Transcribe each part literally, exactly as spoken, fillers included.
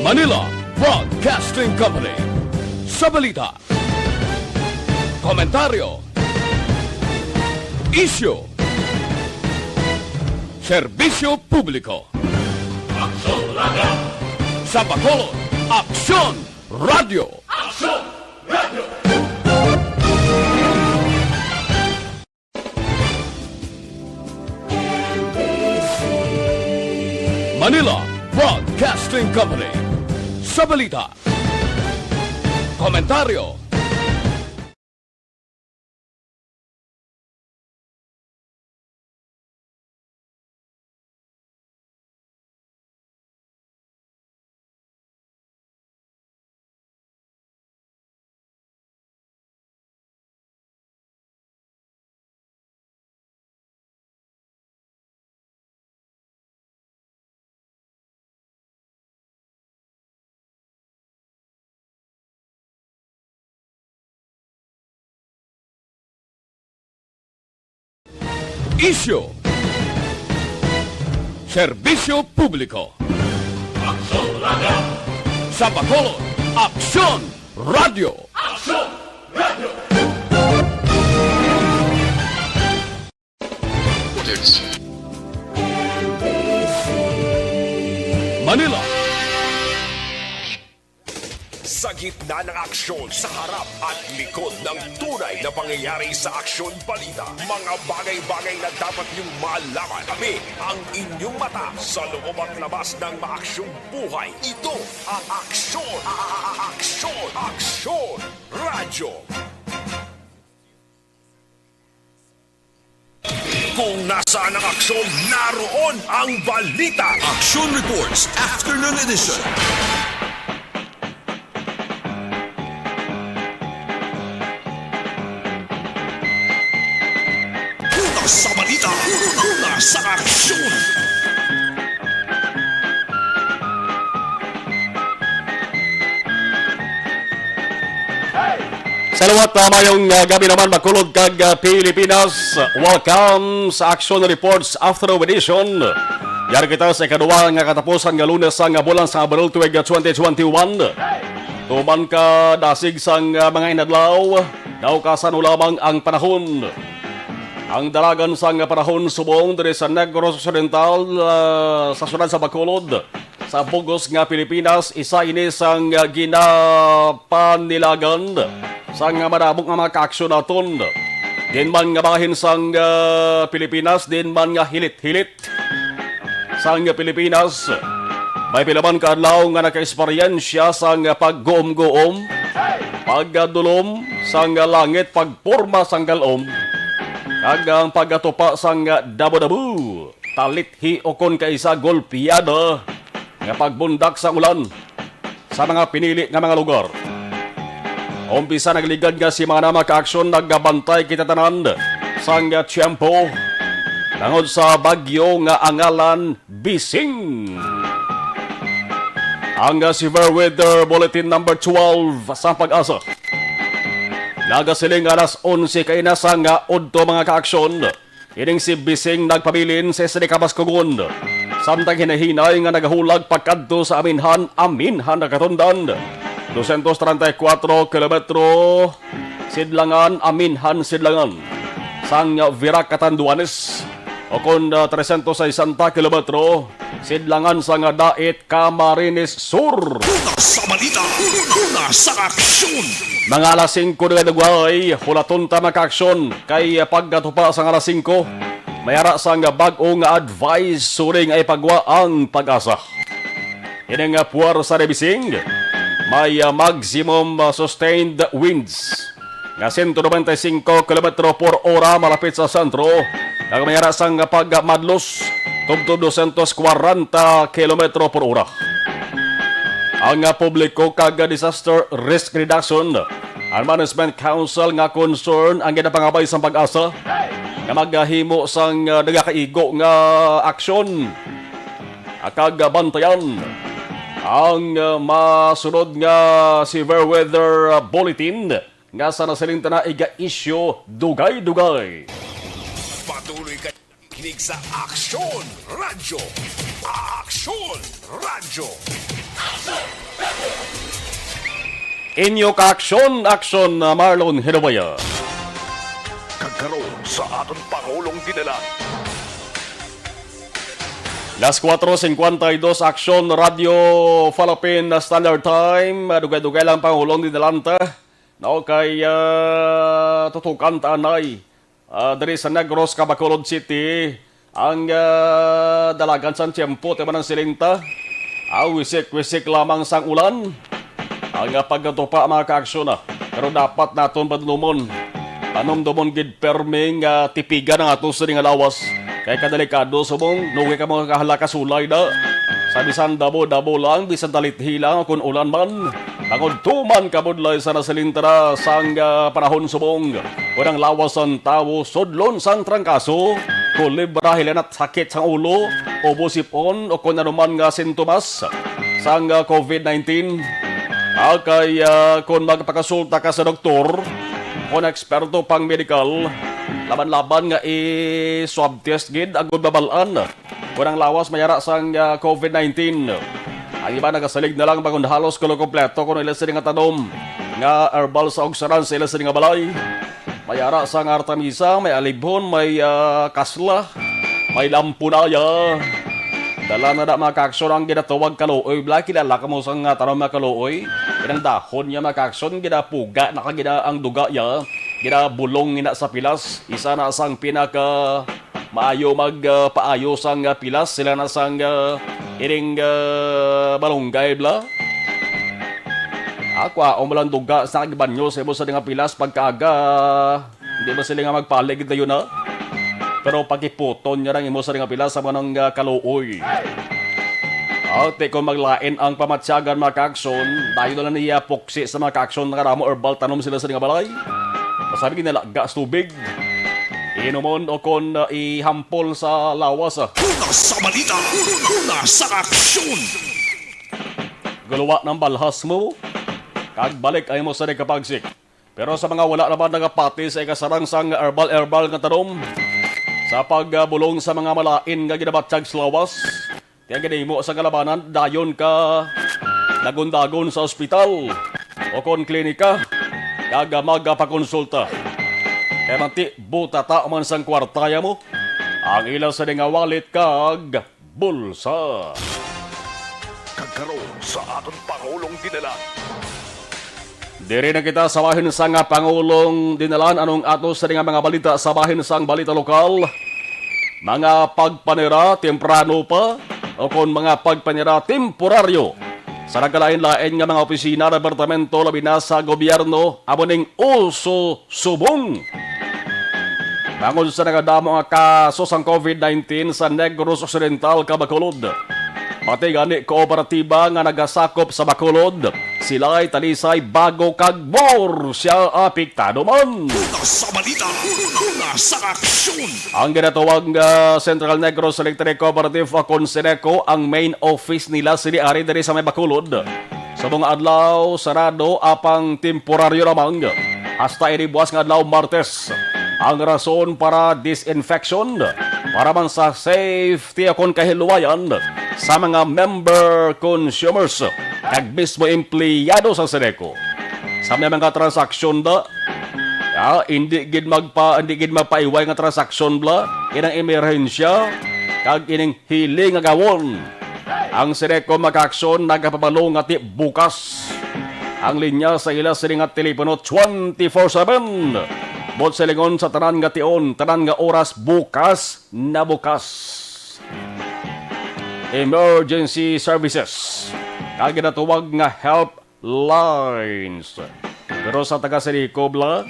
Manila Broadcasting Company. Sa balita, komentaryo, isyu, serbisyo publiko. Aksyon Radio! Sa Bacolod, Aksyon Radio! Aksyon Radio! Manila Broadcasting Company. Sa balita, komentaryo, isyu, serbisyo publiko. Aksyon Radio! Sa Bacolod, Aksyon Radio! Aksyon Radio! Manila. Sa gitna ng aksyon, sa harap at likod ng tunay na pangyayari sa Aksyon Balita, mga bagay-bagay na dapat niyong malaman. Kami ang inyong mata sa loob at labas ng maaksyong buhay. Ito ang Aksyon, a-, a-, a-, Aksyon, Aksyon Radyo. Kung nasaan ang aksyon, naroon ang balita. Action Reports, Afternoon Edition. Una sa balita, una sa aksyon. Sa liwat, ah, mayong, ah, gabi naman, Bacolod kag, ah, Pilipinas. Welcome sa Action Reports Afternoon Edition. Yari kita sa ikaduwa nga katapusan nga Lunes sang bulan sang Abril tuig, ah, twenty twenty-one. Tuman ka dasig sang, ah, mga inadlaw, naukasan mo lamang ang panahon. Ang dalagan sang panahon subong diri sa Negros Occidental, ah, sa siyudad sa Bacolod, sa bug-os nga Pilipinas, isa ini sang ginapanilagan sang madamo nga mga kaaksyon naton. Diin man nga bahin sang, ah, Pilipinas, diin man nga hilit-hilit sang Pilipinas, may pila man ka adlaw nga nakaeksperyensya sang pagguom-guom, pagdulom sang langit, pagporma sang kal-om, kag ang pagkatupa sang dabo-dabo, talithi, ukon kaisa golpeada nga pagbundak sang ulan sa mga pinili nga mga lugar. Umpisa nagligad nga semana, mga kaaksyon, nagabantay kita tanan sang tiyempo tungod sa bagyo nga angalan Bising. Ang, ah, Severe Weather Bulletin Number Twelve sa PAGASA nagasiling nga alas onse kaina sang, ah, udto, mga kaaksyon, ining si Bising nagpabilin sa isa ka baskugon, samtang hinay-hinay nga nagahulag pakadto sa Aminhan, Aminhan, Katundan, dosyentos treinta y cuatro kilometro sidlangan, Aminhan sidlangan sang Virac, Catanduanes, ukon, ah, tresyentos sesenta kilometro sidlangan sang Dait, Camarines Sur. Una sa balita, una sa aksyon. Mga alas singko na dugay, hulaton ta, mga kaaksyon, kay pagkatupa sang alas singko, may ara sang bag-o nga advisory nga ipagwa ang PAGASA. Ini nga puwersa ni Bising, may, ah, maximum, ah, sustained winds nga sento noventa y cinco kilometro por ora malapit sa sentro, kag may ara sang pagmadlos tubtob dosyentos kwarenta kilometro por ora. Ang, ah, publiko kag Disaster Risk Reduction and Management Council nga concern ang ginapangabay sang PAGASA nga maghimo sang, ah, nagakaigo nga aksyon, ah, kag bantayan ang, ah, masunod nga severe weather, ah, bulletin nga sa nasiling ta na iga-issue dugay-dugay. Patuloy ka kinig sa Aksyon Radyo. Aksyon Radyo. Inyo ka-aksyon, aksyon, uh, Marlon Hinuboya. Kag karon sa aton Pangulong Dinalan. Las cuatro cincuenta y dos, Aksyon Radio Philippine Standard Time. Ah, dugay-dugay lang, Pangulong Dinalan, ta. No, kay, ah, tutukan ta anay. Ah, diri sa Negros, Bacolod City, ang, ah, dalagan sang tiyempo, ti man ang siling ta. Ah, wisik-wisik lamang sang ulan. Ang, ah, pagkatupa, mga kaaksyon, ah. Pero dapat naton padumdomon. Panumdomon gid permi nga tipigan ang ato sini nga lawas. Kay kadelikado subong, nugay ka mga kahala kasulay na. Sa bisan damo-damo lang, bisan talithi lang, kung ulan man. Bangod tuman kabudlay sa nasiling ta sang, ah, panahon subong. Kung ang lawas sang tawo sudlon sang trangkaso, kulibra, hilanat, sakit sang ulo, ubo, sipon, o kung anuman nga sintomas sang, ah, covid nineteen. Ah, kay, ah, kung magpakasulta ka sa doktor, kung eksperto pang medikal, laban-laban nga i-swab test gid agud mabal-an kung ang lawas may ara sang, ah, covid nineteen. Ang iba nagasalig na lang bangod halos kulo kompleto kuno ila sini nga tanom nga herbal sa ugsaran sa ila sini nga balay. May ara sang artemisa, may alibhon, may, ah, kasla, may lampunaya. Dala na na, mga kaaksyon, ang ginatawag kaluoy. Bla, kilala ka mo sang, ah, tanom nga kaluoy? Inang dahon niya, mga kaaksyon, ginapuga na ka gina ang duga niya. Ginabulong ina sa pilas. Isa na sang pinaka maayo mag, ah, paayo sang, ah, pilas, sila na sang, ah, iring, ah, malunggay, bla. Ako, ah, um, lang duga sa nagbanyo sa imo sa nga pilas pagkaaga. Hindi ba sila nga magpalig dayon na? Pero pakiputon niya lang imo sa nga pilas sa mga nang, ah, kaluoy. Ate, kung maglain ang pamatyagan, mga kaaksyon, dayon na lang niya puksi sa mga kaaksyon nga damo herbal tanom sila sa nga balay. Masabi ginalaga sa tubig. Iinumon o kon, uh, ihampol sa lawas, ah. Una sa balita, una sa aksyon. Guluwa ng balhas mo, kag balik ay mo sa nagkapagsik. Pero sa mga wala naman nagapati sa ikasarang sang herbal-herbal nga tanom, sa pagbulong sa mga malain nga ginabatyag sa lawas, kaya ginahimo sa kalabanan, dayon ka dagon-dagon sa ospital o kon klinika, kag magapakonsulta. Kay manti, butata man sang kwartaya mo, ang ila sa nga wallet kag bulsa. Kag karon sa aton Pangulong Dinalan. Diri na kita sa bahin sang Pangulong Dinalan. Anong ato sa nga mga balita sa bahin sang balita lokal? Mga pagpanira temprano pa o kon mga pagpanira temporaryo sa nagkalain-lain nga mga opisina, departamento, labi na sa gobyerno, amo ning uso subong. Bangod sa nagadamo nga kaso sang covid nineteen sa Negros Occidental, kag Bacolod, pati gani kooperatiba nga nagasakop sa Bacolod, Silay, Talisay, Bago, kag Murcia apektado man. Una sa balita, una sa aksyon. Ang ginatawag nga Central Negros Electric Cooperative o kon CENECO, ang main office nila sini ari diri sa may Bacolod. Sa mga adlaw, sarado apang temporaryo lamang hasta ini buwas nga adlaw, Martes. Ang rason para disinfection, para man sa safety akon kahiluwayan sa mga member consumers kag mismo empleyado sa CENECO. Sa may mga transaksyon da, ah, hindi gid magpa, hindi gid mapaiway nga transaksyon bla, inang emerhensya, kag ining hiling nga gawon. Ang CENECO, mga kaaksyon, nagapabalo nga ti bukas ang linya sa ila sini nga telepono twenty-four seven. Buot silingon, sa tanan nga tion, tanan nga oras, bukas na bukas. Emergency services. Kag ginatawag nga help lines. Pero sa taga Sinico, bla,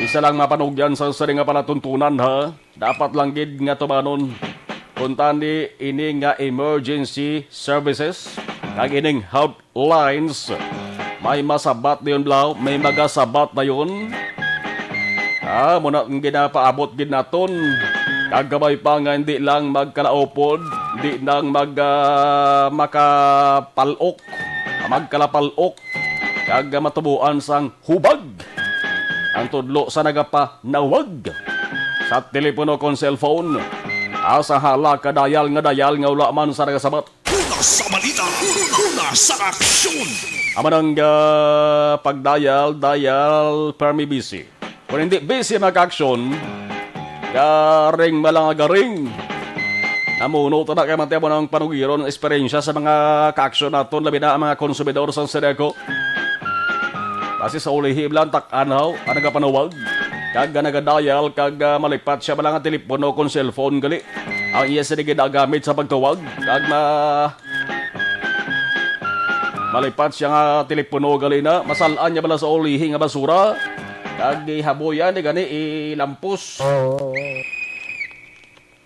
isa lang mapanugyan sa sini nga palatuntunan, ha. Dapat lang gid nga tumanon. Kuntani ini nga emergency services, kag ining help lines, may masabat dayon, bla, may magasabat dayon. Ah, muna ang ginapaabot gid naton. Kag kabay pa nga hindi lang magkalaupod, di lang mag, ah, makapalok, magkalapalok, kag matubuan sang hubag. Ang tudlo sa nagapanawag sa telepono kon cellphone, asa hala ka dayal nga dayal nga wala man sa nagasabat. Una Sa balita, una sa aksyon. Amo nang, ah, pag-dial, dial, permi busy. Kung hindi busy, mga ka-aksyon, garing malang garing. Namuno ta na kay matemo ng panugiron ang eksperyensya sa mga ka-aksyon naton, labi na ang mga konsumidor sa Sedeco. Basi sa ulihi lang tak-anhaw ang nagapanawag. Kag nga nagadial, kag, ah, malipat siya bala nga telepono kon cellphone gali. Ang iya sini ginagamit sa pagtawag. Kag ma-, malipat siya nga telepono gali na. Masal-an niya bala sa ulihi nga basura. Kag ihaboyan ni gani ilampos.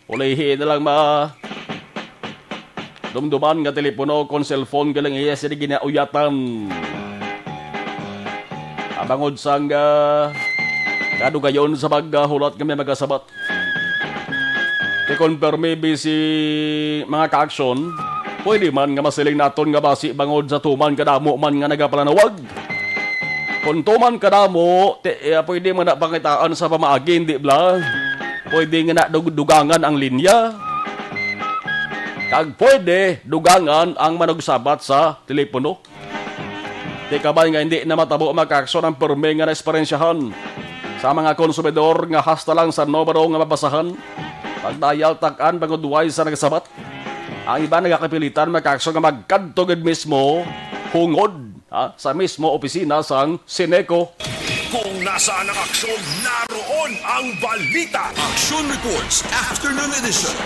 Ulihi na lang ma-, dumduman nga telepono kon cellphone galing iya sini ginauyatan. Abangod sang, ah, kadugayon sa paghulat nga may magasabat. Ti kon permi busy mga ka-aksyon, pwede man nga masiling naton nga basi bangod sa tuman kadamo man nga nagapalanawag. Kon tuman kadamo, ti, eh, pwede man na pangitaan sa pamaagi, hindi bala? Pwede nga na dug-, dugangan ang linya. Kag pwede dugangan ang manugsabat sa telepono. Di kabay nga hindi na matabo mga ka-aksyon ang permi nga naeksperyensyahan sa mga konsumidor nga hasta lang sa numero nga mabasahan. Pagdayal tak-an bangod way sa nagsabat. Ang iba nagakapilitan mga ka-aksyon nga magkadto gid mismo hungod, ha, sa mismo opisina sang Sineco. Kung nasaan ang aksyon, naroon ang balita. Action Reports, Afternoon Edition.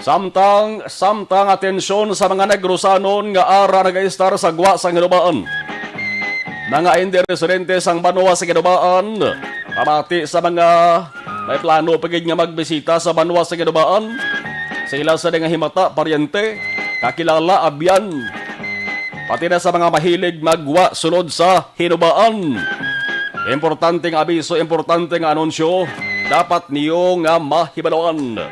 Samtang, samtang atensyon sa mga Negrosanon nga ara nagaistar sa gwa sang Hinubaan. Mga indi residente sang banwa sa Hinubaan, pamati sa mga may plano pa gid nga magbisita sa banwa sa Hinubaan, sa ila sa nga himata, paryente, kakilala, abyan, pati na sa mga mahilig magwa sulod sa Hinubaan. Importante nga abiso, importante nga anunsyo, dapat niyo nga mahibaluan.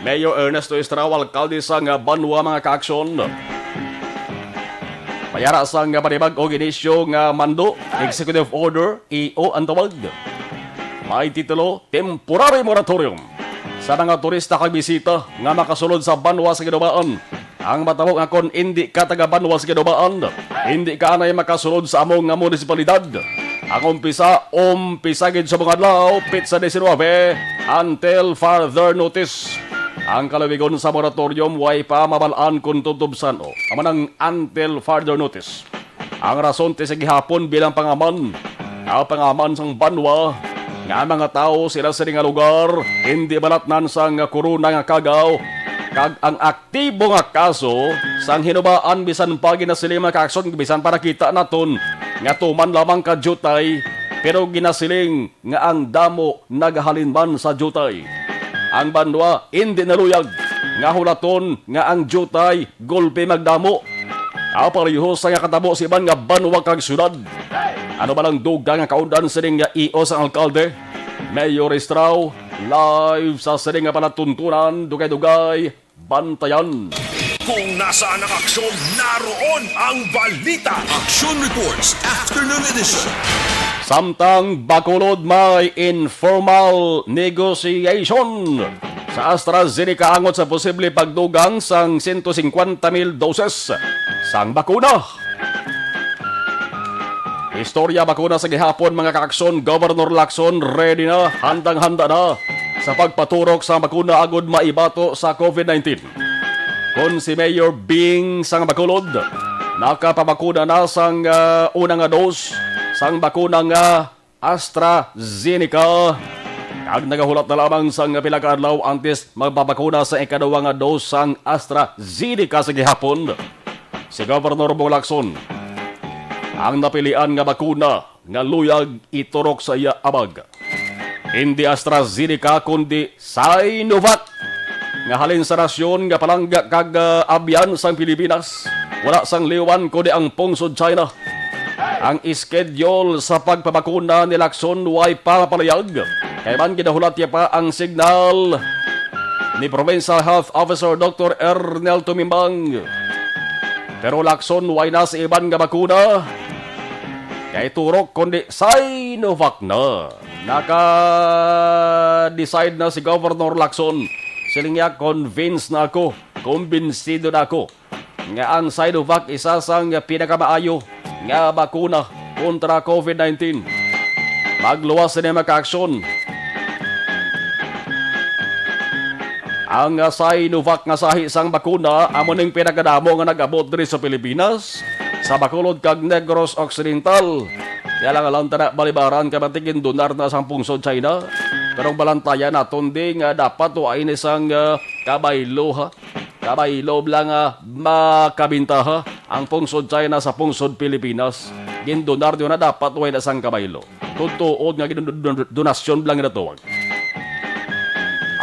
Mayor Ernesto Estrao, alkalde sang banwa, mga ka-aksyon. Mayara sang panibag-ong inisyu nga mando, executive order, E O ang tawag. May titulo, temporary moratorium sa mga turista kag bisita nga makasulod sa banwa sa Hinubaan. Ang matabo nga kon indi ka taga banwa sa Hinubaan, indi ka anay makasulod sa amo nga munisipalidad. Ang umpisa, umpisa gid sa mga adlaw, petsa diecinuebe, until further notice. Ang kalawigon sa moratorium, way pa mabal-an kon tubtob san-o. Amo nang until further notice. Ang rason ti sa gihapon bilang pangaman, ang pangaman sang banwa, nga ang mga tawo sila sini nga lugar hindi balatnan sang korona nga kagaw, kag ang aktibo nga kaso sang Hinubaan bisan pa ginasiling mga ka-aksyon, bisan pa nakita naton nga tuman lamang ka diutay, pero ginasiling nga ang damo nagahalin man sa diutay. Ang banwa indi naluyag nga hulaton nga ang diutay gulpi magdamo. Apareho sa nga katabo sa iban nga banwa kag syudad. Ano ba lang dugang nga kaundan sining nga E O sang alkalde? Mayor Estrao, live sa sining nga palatuntunan, dugay-dugay, bantayan. Kung nasaan ang aksyon, naroon ang balita. Action Reports, Afternoon Edition. Samtang Bacolod may informal negotiation sa AstraZeneca angot sa posible pagdugang sang sento singkwenta mil doses sang bakuna. Istorya bakuna sa gihapon, mga ka-aksyon, Governor Lacson ready na, handang-handa na sa pagpaturok sa bakuna agud maibato sa COVID nineteen. Kon si Mayor Bing sang Bacolod nakapabakuna na sang, ah, una nga dose sang bakuna nga AstraZeneca, kag nagahulat na lamang sang pila ka adlaw antes magpabakuna sa ikaduha nga dose sang AstraZeneca sa gihapon, si Governor Bong Lacson, ang napilian nga bakuna nga luyag iturok sa iya abag. Hindi AstraZeneca, kundi Sinovac, nga halin sa nasyon nga palangga kag, ah, abyan sang Pilipinas, wala sang liwan kundi ang pungsod China. Ang schedule sa pagpabakuna ni Lacson way pa mapalayag, kay man ginahulat niya pa ang signal ni Provincial Health Officer Doktor Ernel Tumimbang. Pero Lacson, way na sa iban nga bakuna kay turok, kundi Sinovac na. Naka-decide na si Governor Lacson. Siling niya, "Convinced na ako Kumbinsido na ako nga ang Sinovac isa sang pinakamaayo nga bakuna kontra COVID nineteen. Magluwas sini, mga kaaksyon. Ang, ah, Sinovac nga sahi sang bakuna amo ning pinakadamo nga nag-abot diri sa Pilipinas, sa Bacolod kag Negros Occidental. Kaya lang, alam ta na, balibaran kay batig gindonar na sang pungsod China. Pero ang balantayan naton di nga dapat wa ini sang, ah, kabaylo, ha? Kabaylo lang, ah, makabintaha ang pungsod China sa pungsod Pilipinas. Gindonar na dapat wa na sang kabaylo. Tutuod nga gin-, donasyon lang ginatawag.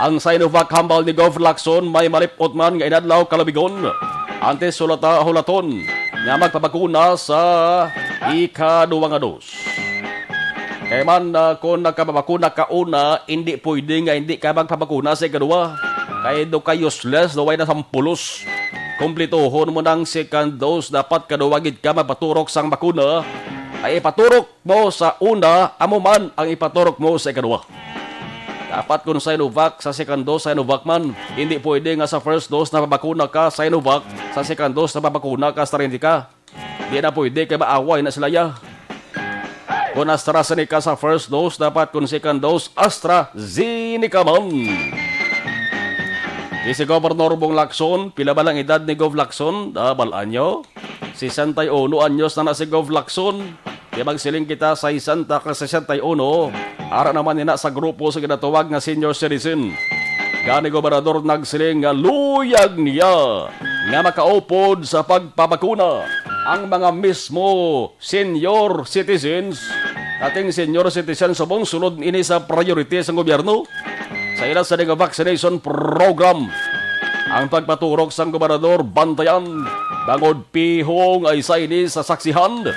Ang Sinovac, hambal ni Gov Lacson, may malip-ot man nga inadlaw kalubigon. Antes sulata hulaton nga magpabakuna sa ikaduwa nga dos. Kay man, ah, kung nakapabakuna ka una, hindi pwede nga hindi ka magpabakuna sa ikaduwa. Kay do ka useless, do way na sampulos. Kumplituhon mo ng second dose, dapat kaduwa gid ka magpaturok sang bakuna. Ay ipaturok mo sa una, amo man ang ipaturok mo sa ikaduwa. Dapat kung Sinovac sa second dose, Sinovac man, hindi pwede nga sa first dose na pabakuna ka Sinovac, sa second dose na pabakuna ka AstraZeneca. Di na pwede kay maaway na sila ya. Kung AstraZeneca sa first dose, dapat kung second dose, AstraZeneca man. Di si Governor Bong Lacson, pila ba lang edad ni Gov Lacson? Ah, balaan nyo? Sesenta y uno anyos na na si Gov Lacson. Di magsiling kita, sesenta ka sesenta y uno. Ara naman nina sa grupo sa ginatawag nga senior citizen. Gani, Gobernador nagsiling nga luyag niya nga makaupod sa pagpabakuna ang mga mismo senior citizens. Dating senior citizens subong sulod ini sa priority sang gobyerno sa ila sa nga vaccination program. Ang pagpaturok sang gobernador bantayan bangod pihong ay sa ini sa saksihan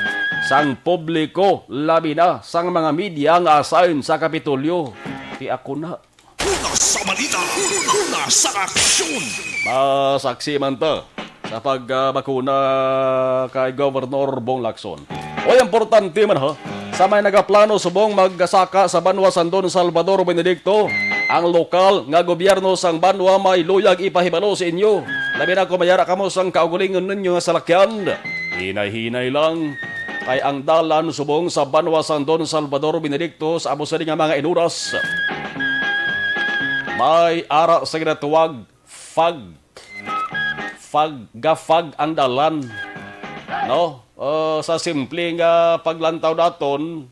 sang publiko, labi na sang mga media nga assign sa Kapitolyo. Di ako na. Una sa balita, una sa aksyon. Masaksi man ta sa pagbakuna kay Governor Bong Lacson. Oy, importante man ha, sa may nagaplano subong magasaka sa banwa sang Don Salvador Benedicto, ang lokal nga gobyerno sang banwa may luyag ipahibalo sa inyo, labi na kung may ara kamo sang kaugalingon ninyo nga salakyan. Hinay-hinay lang, kay ang dalan subong sa banwa sang Don Salvador Benedicto sa amo sini nga mga inuras may ara sa ginatawag fog. Fog, ga-fog ang dalan. No? Uh, sa simple nga paglantaw naton,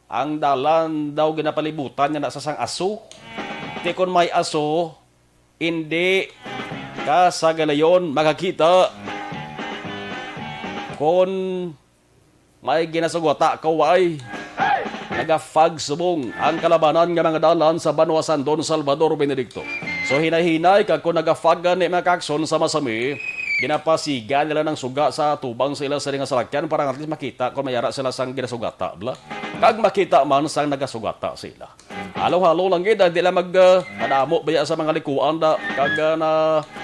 ang dalan daw ginapalibutan nga na sa sang aso. Ti kon may aso, hindi ka sa galayon makakita kon may ginasugata ka, way. Nagafag subong ang kalabanan nga mga dalan sa banwa sang Don Salvador Benedicto. So, hinay-hinay kag kung nagafag gani, mga kaakson, sa masami, ginapasiga nila ng suga sa tubang sa ila sa nga salakyan para nga at least makita kung may ara sila sang ginasugata, bla. Kag makita man sang nagasugata sila. Halo-halo lang gid, ah, di lang mag, ah, madamo baya sa mga likuan da, kag, ah, na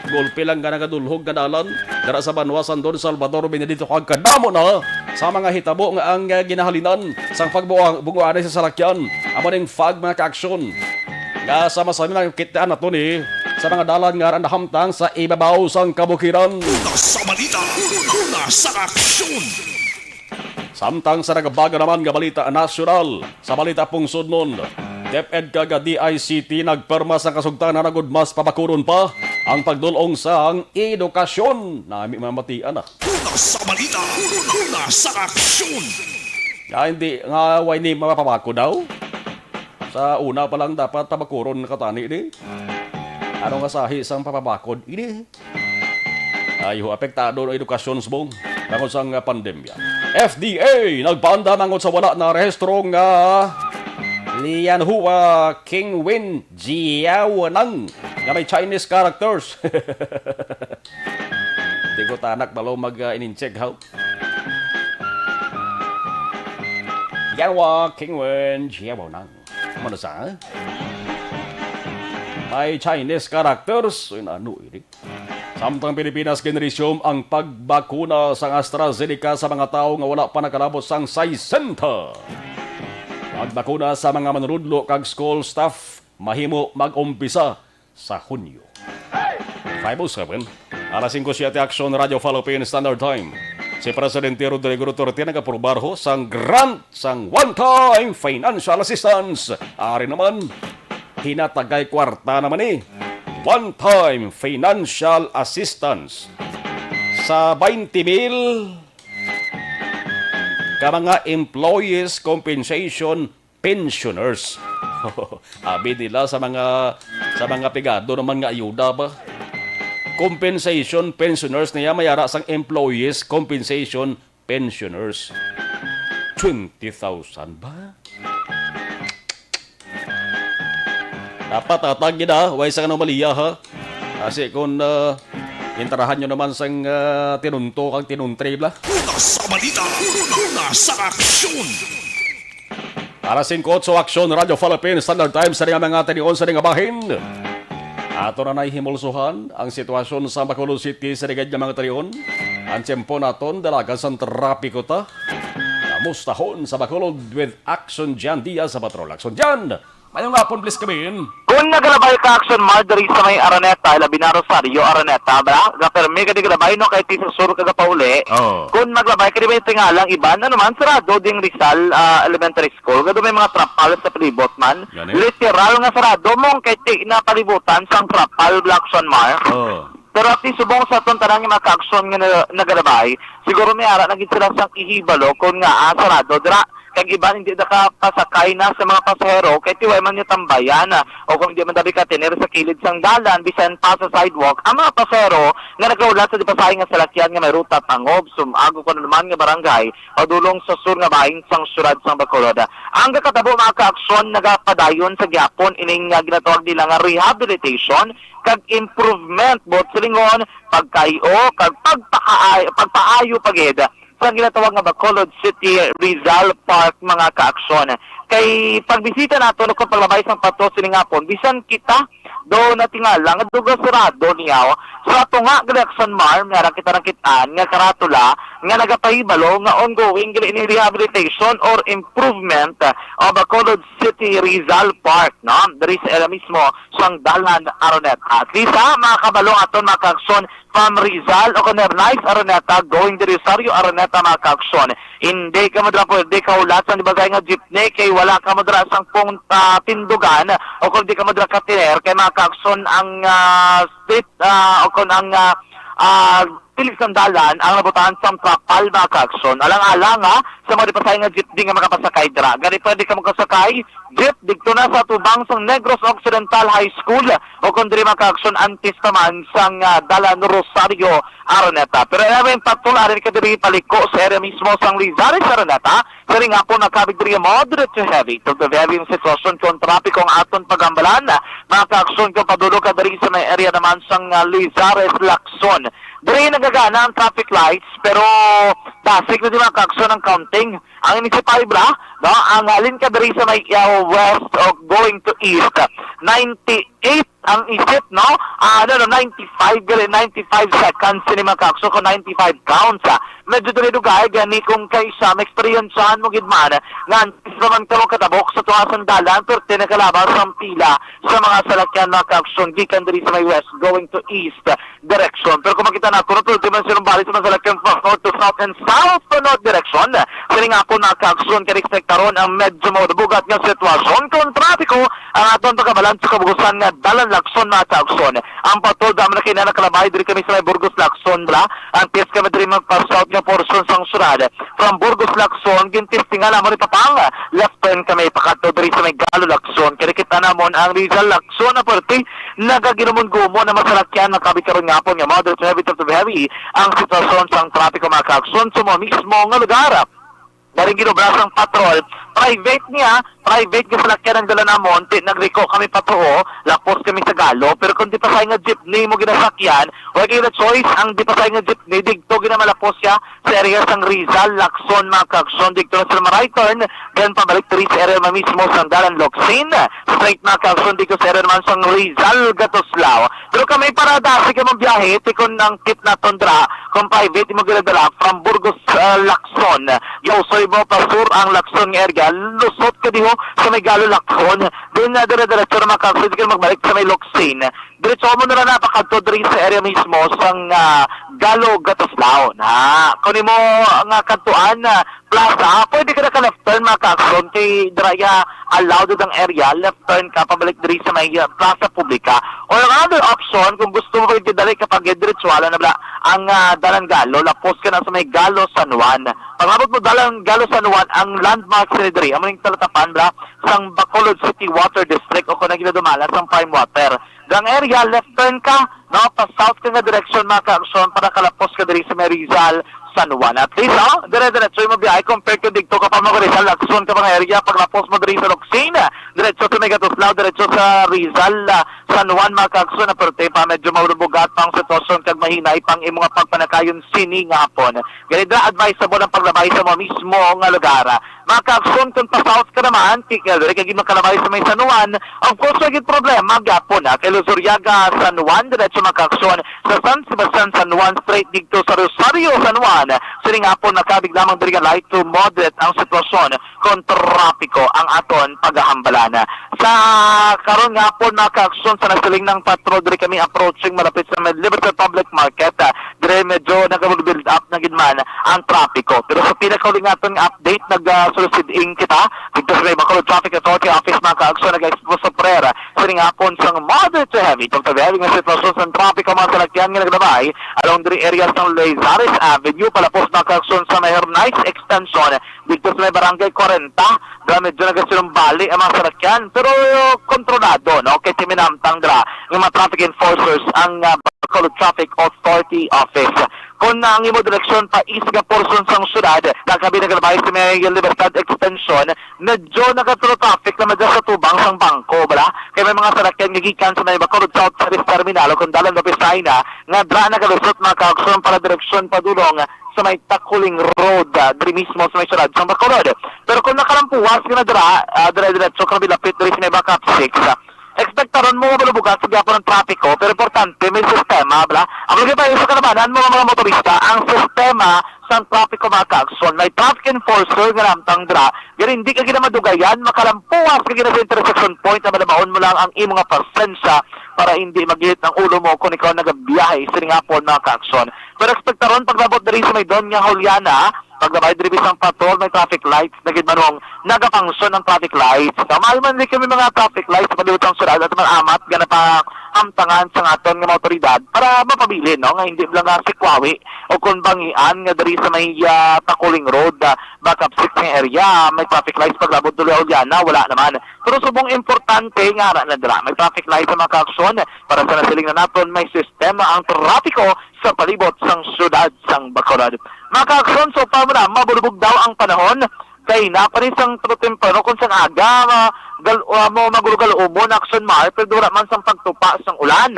gulpi lang nga nagadulhog nga dalan dira sa banwa sang Don Salvador Benedicto, kag kadamo na sa mga hitabo nga ang, ah, ginahalinan sang pagbunga-, bunguanay sa salakyan. Amo ning fog, mga kaaksyon, nga sa masami makita nato ni sa mga dalan nga nahamtang sa ibabaw sang kabukiran. Una sa balita, una sa aksyon. Samtang sa nagabaga naman nga balita nasyonal, sa balita pungsodnon, DepEd kag DICT nagperma sang kasugtanan agud mas pabakuron pa ang pagdul-ong sang edukasyon. Nami mamatian na. Una sa balita, una sa aksyon. Nga hindi nga way ni mapapabakod daw. Sa una pa lang dapat pabakuron na katani ni. Ano nga sahi sang papabakod ini? Ay, ho, apektado ang edukasyon subong tungod sang, ah, pandemya. F D A nagpaandam tungod sa wala na rehistro nga Lianhua Kingwen Jiaonang nga may Chinese characters. Di ko tanak balo mag, ah, inincheck, ha? Lianhua Kingwen Jiaonang. Ano sa? May Chinese characters. Uy, ano ini? Samtang Pilipinas, ginresume ang pagbakuna sang AstraZeneca sa mga tawo nga wala pa nakalabot sang sesenta. Pagbakuna sa mga manunudlo kag school staff mahimo mag-umpisa sa Hunyo. Five oh seven. Alas singko siete, Aksyon, Radyo Philippine Standard Time. Si Presidente Rodrigo Duterte nagaprobar ho sang grant sang one-time financial assistance. Ari naman, hinatagay kwarta naman ni. One-time financial assistance sa twenty mil ka mga employees compensation pensioners. Abi nila sa mga, sa mga pigado naman nga ayuda ba? Compensation pensioners niya may ara sang employees compensation pensioners. Twenty thousand ba? Dapat tatag gid, ah, way sang anomalya, ha? Kasi kung, ah, intarahan nyo naman sang, ah, tinunto kang tinuntre, bla. Una sa balita, una sa aksyon. Para singkot sa aksyon, Radyo Philippine Standard Times sa mga tinion sa nga bahin. Ato na nahimulsuhan ang sitwasyon sa Bacolod City sa ligad nga mga tinion. Ang tiyempo naton, dalagan sang trapiko ta. Kamustahon sa Bacolod with Action Jan Diaz sa Patrol. Action Jan! Mayong hapon, please, Kabin. Kung nagalabay ka, Action Mar, diri sa may Araneta, labi na Rosario, Araneta, bra? Gapermi ka di galabay, no, kay ti sa sur ka gapauli. Oh. Kung maglabay ka, di ba yung tingalang iban? Ano man, sarado ding Rizal, ah, Elementary School. Gado may mga trapal sa palibot man. Gani? Literal nga sarado mong kay ti na palibutan sang trapal, bla, Action Mar. Oh. Pero at least, subong sa aton tanan nga mga ka-aksyon nga na-, nagalabay, siguro may ara na gid sila sang ihibalo kung nga, ah, sarado dira. Kag iban hindi nakapasakay na sa mga pasahero kay ti way man nga tambayan, ah, o kung di man dabi ka tener sa kilid sang dalan, bisan pa sa sidewalk, ang mga pasahero nga nagaulat sa di pasahi nga salakyan nga may ruta pangob, sumag o kung ano man nga barangay, padulong sa sur nga bahin sang siyudad sang Bacolod. Ang kakatabo, mga ka-aksyon, nagapadayon sa gihapon ining nga ginatawag nila nga rehabilitation kag improvement, buot silingon, pagkayo, kag pagpakaay-, pagpaayo pa gid sa ginatawag nga Bacolod City Rizal Park, mga ka-aksyon. Kay pagbisita nato, no, kung paglabay sang pato sining hapon, bisan kita do natingala nga duga sarado niya, oh. Sa ato nga, Gregson Mar, may ara kita nakit-an nga karatula nga nagapahibalo nga ongoing gid ini rehabilitation or improvement, uh, of Bacolod City Rizal Park, no? Diri sa area mismo sang Dalan Araneta. At least, ha, mga kabalo aton, mga ka-aksyon, from Rizal o kung Nice Araneta, going to Rosario Araneta, mga ka-aksyon. Hindi ka madra pwede kahulat sang di ba nga jeepney kay wala ka madra sang pong, ah, tindugan o kung di ka madra katiner kay, mga ka-aksyon, ang, ah, state, ah, o kung ang, ah, ah, pilik sang dalan ang nabutangan sang trapal, mga ka-aksyon. Alang-alang, ha, sa mga di pasahi nga jeepney nga makapasakay dira. Gani pwede ka makasakay jeep didto na sa tubang sang Negros Occidental High School o kung diri, mga ka-aksyon, antes pa man sang, ah, Dalan Rosario Araneta. Pero anyway, patularin ka diri paliko sa area mismo sang Lizares Araneta. Sa ring hapon, makabig diri moderate to heavy. Till the heavy ang sitwasyon kung trapiko ang aton pagambalan. Mga ka-aksyon, kung padulong ka diri sa may area naman sang, ah, Lizares, Lacson. Diri nagagana ang traffic lights, pero dasig na di, mga ka-aksyon, ang counting. Ang inisipay bra, no? Ang halin ka diri sa may, uh, west o going to east, ninety-eight ang isip, no? Ah, ano, no, ninety-five gali, ninety-five seconds sini, mga ka-aksyon, kung ninety-five counts, ah. Medyo dugay-dugay gani kung kaysa ma-experiencehan mo gid man nga antes pa man kamo katabok sa tunga sang dalan, pero tinakalabas ang pila sa mga salakyan, mga ka-aksyon, gikan diri sa may west going to east direction. Pero kung makita na, kung tuloy man silang balik sa mga salakyan from north to south and south to north direction, siling hapon, mga ka-aksyon, kay ekspektaron ang medyo mabugat nga sitwasyon kung trapiko ang aton pagkabalan sa kabugusan nga Dalan Lacson, mga ka-aksyon. Ang patol damo na kina nakalabay diri kami sa may Burgos Lacson, bla. Ang test kami diri magpa-south nga portion sang syudad. From Burgos Lacson, gintistingan amo ni Papang. Left turn kami pakadto diri sa may Galo Lacson. Kaya kita namon ang Rizal Lacson na parte nagaginumon-gumon na masalakyan. Makabig karon nga hapon nga moderate to heavy to heavy ang sitwasyon sang trapiko, mga ka-aksyon, sa mga mismo nga lugar. Daring ginobra sang patrol, private niya, private nga salakyan ang dala namon, ti nagliko kami patuo, lapos kami sa Galo, pero kung di pa sa nga jeepney mo ginasakyan, wala kayo na choice, ang di pa sa nga jeepney, digto ginamalapos siya sa area sang Rizal, Lacson, mga ka-aksyon, digto na sila ma-right turn, then pabalik diri sa area mismo sang Dalan Locsin, straight, mga ka-aksyon, digto sa area naman sang Rizal, Gatuslao. Pero kami para dasig ka mong biyahe, ti kung ang tip naton dira, kung private mo ginadala from Burgos, ah, Lacson, Gausoy mo pa sur ang Lacson nga area, lusot ka diho sa may Galo Lacson, then, ah, dire-diretso na mga ka-aksyon, di ka na magbalik sa may Locsin. Diretso mo na lang napakadto diri sa area mismo sang, ah, Galo Gatuslao na. Kung imo nga kadtuan, ah, plaza, pwede ka na ka left turn, mga ka-aksyon, kay dira ya allowed ang area, left turn ka pabalik diri sa may, ah, plaza publika. Or ang other option, kung gusto mo pwede dali ka pag diretso, wala na bala ang, ah, Dalan Galo, lapos ka na sa may Galo San Juan. Pag-abot mo Dalan Galo San Juan, ang landmark sa diri, amo ning talatapan bala sang Bacolod City Water District o kung nagdadumala sang Prime Water. Gang area, left turn ka, no? Pa south ka nga direksyon, mga ka-aksyon, para kalapos ka diri sa may Rizal, San Juan. At least, oh, dire-diretso yung mabiyahe compared to dito ka pa mga Rizal, Lacson ka mga area, paglapos mo diri sa Locsin, diretso sa may Gatuslao, diretso sa Rizal, ah, San Juan, mga ka-aksyon, na perte pa, medyo mabubugat pa ang sitwasyon kag mahinay pang imo nga pagpanakayon sini nga hapon. Gani, advisable ang paglabay sa mga mismo nga lugar. Mga ka-aksyon, kung pa-south ka naman, tikil diri kag makalabay sa may San Juan, of course, wala gid problema gyapon, ha, kay Luzuriaga, San Juan, diretso, mga ka-aksyon, sa San Sebastian, San Juan, straight dito sa Rosario, San Juan. Sining hapon, makabig lamang diri nga light to moderate ang sitwasyon kung trapiko ang aton paghahambalan. Sa karon nga hapon, mga ka-aksyon, sa nasiling ng patrol, diri kami approaching malapit sa may Liberty Public Market, ah, dire medyo nag-build up na gid man ang trapiko. Pero sa pinakauling naton nga update, nag, ah, sulusiding kita dito sa may Bacolod Traffic Authority Office, mga ka-aksyon, nag-expose sa prayer sining hapon sang moderate to heavy to very heavy nga sitwasyon sa trapiko, mga salakyan nga naglabay along diri area sa Lazares Avenue, palapos, mga ka-aksyon, sa may Hernice Extension dito sa may Barangay Cuarenta, na medyo nagasinumbali ang mga salakyan, pero kontrolado, no? Kay timinamtang dira ng mga traffic enforcers ang, ah, Bacolod Traffic Authority Office. Kung ang imo direksyon pa east nga portion sang syudad, nakabi nagalabay sa may Libertad Extension, medyo nagatulo traffic na medyo sa tubang sang bangko, bala? Kay may mga salakyan nga gikan sa may Bacolod South Service Terminal o kung dalan Lopez Saina, nga dra nagalusot, mga ka-aksyon, para direksyon padulong sa may Takuling Road, ah, diri mismo sa may syudad sang Bacolod. Pero kung nakalampuwas ka na dira, ah, dire-diretso ka na bilapit diri sa may Backup six, ah, ekspektaron mo nga malubugan sa gyapon ang trapiko, pero importante, may sistema, bala? Ang lagi pa sa kalabanan mo, mga motorista, ang sistema sang trapiko, mga ka-aksyon. May traffic enforcer nga namtang dira, pero hindi ka gina madugayan, makalampuwas ka gina sa intersection point na malabaon mo lang ang imo nga pasensya para hindi magihit ang ulo mo kung ikaw nagabiyahe sining hapon, mga ka-aksyon. Pero ekspektaron paglabot diri sa may Doña Juliana, paglabay diri bisang patrol, may traffic lights na gid manong nagapangsyon ang traffic lights. So, maayo man di kami mga traffic lights sa palibot sang syudad at malamat nga napahamtangan sa aton nga mga otoridad para mapabilin, no, nga hindi lang nga sikwawi o kung bangian nga diri sa may, ah, Takuling Road, ah, Backup six nga area, may traffic lights paglabot diri Juliana, wala naman. Pero subong importante nga ara na dira, may traffic lights sa mga ka-aksyon para sa nasiling na naton may sistema ang trapiko sa palibot sang syudad sang Bacolod. Mga ka-aksyon, so pa mo na, mabulubog daw ang panahon kay napanis ang tulo temprano kung sang aga, ma, gal, uh, mo magulo-galo mo na aksyon mar, pero wala man sang pagtupa sang ulan.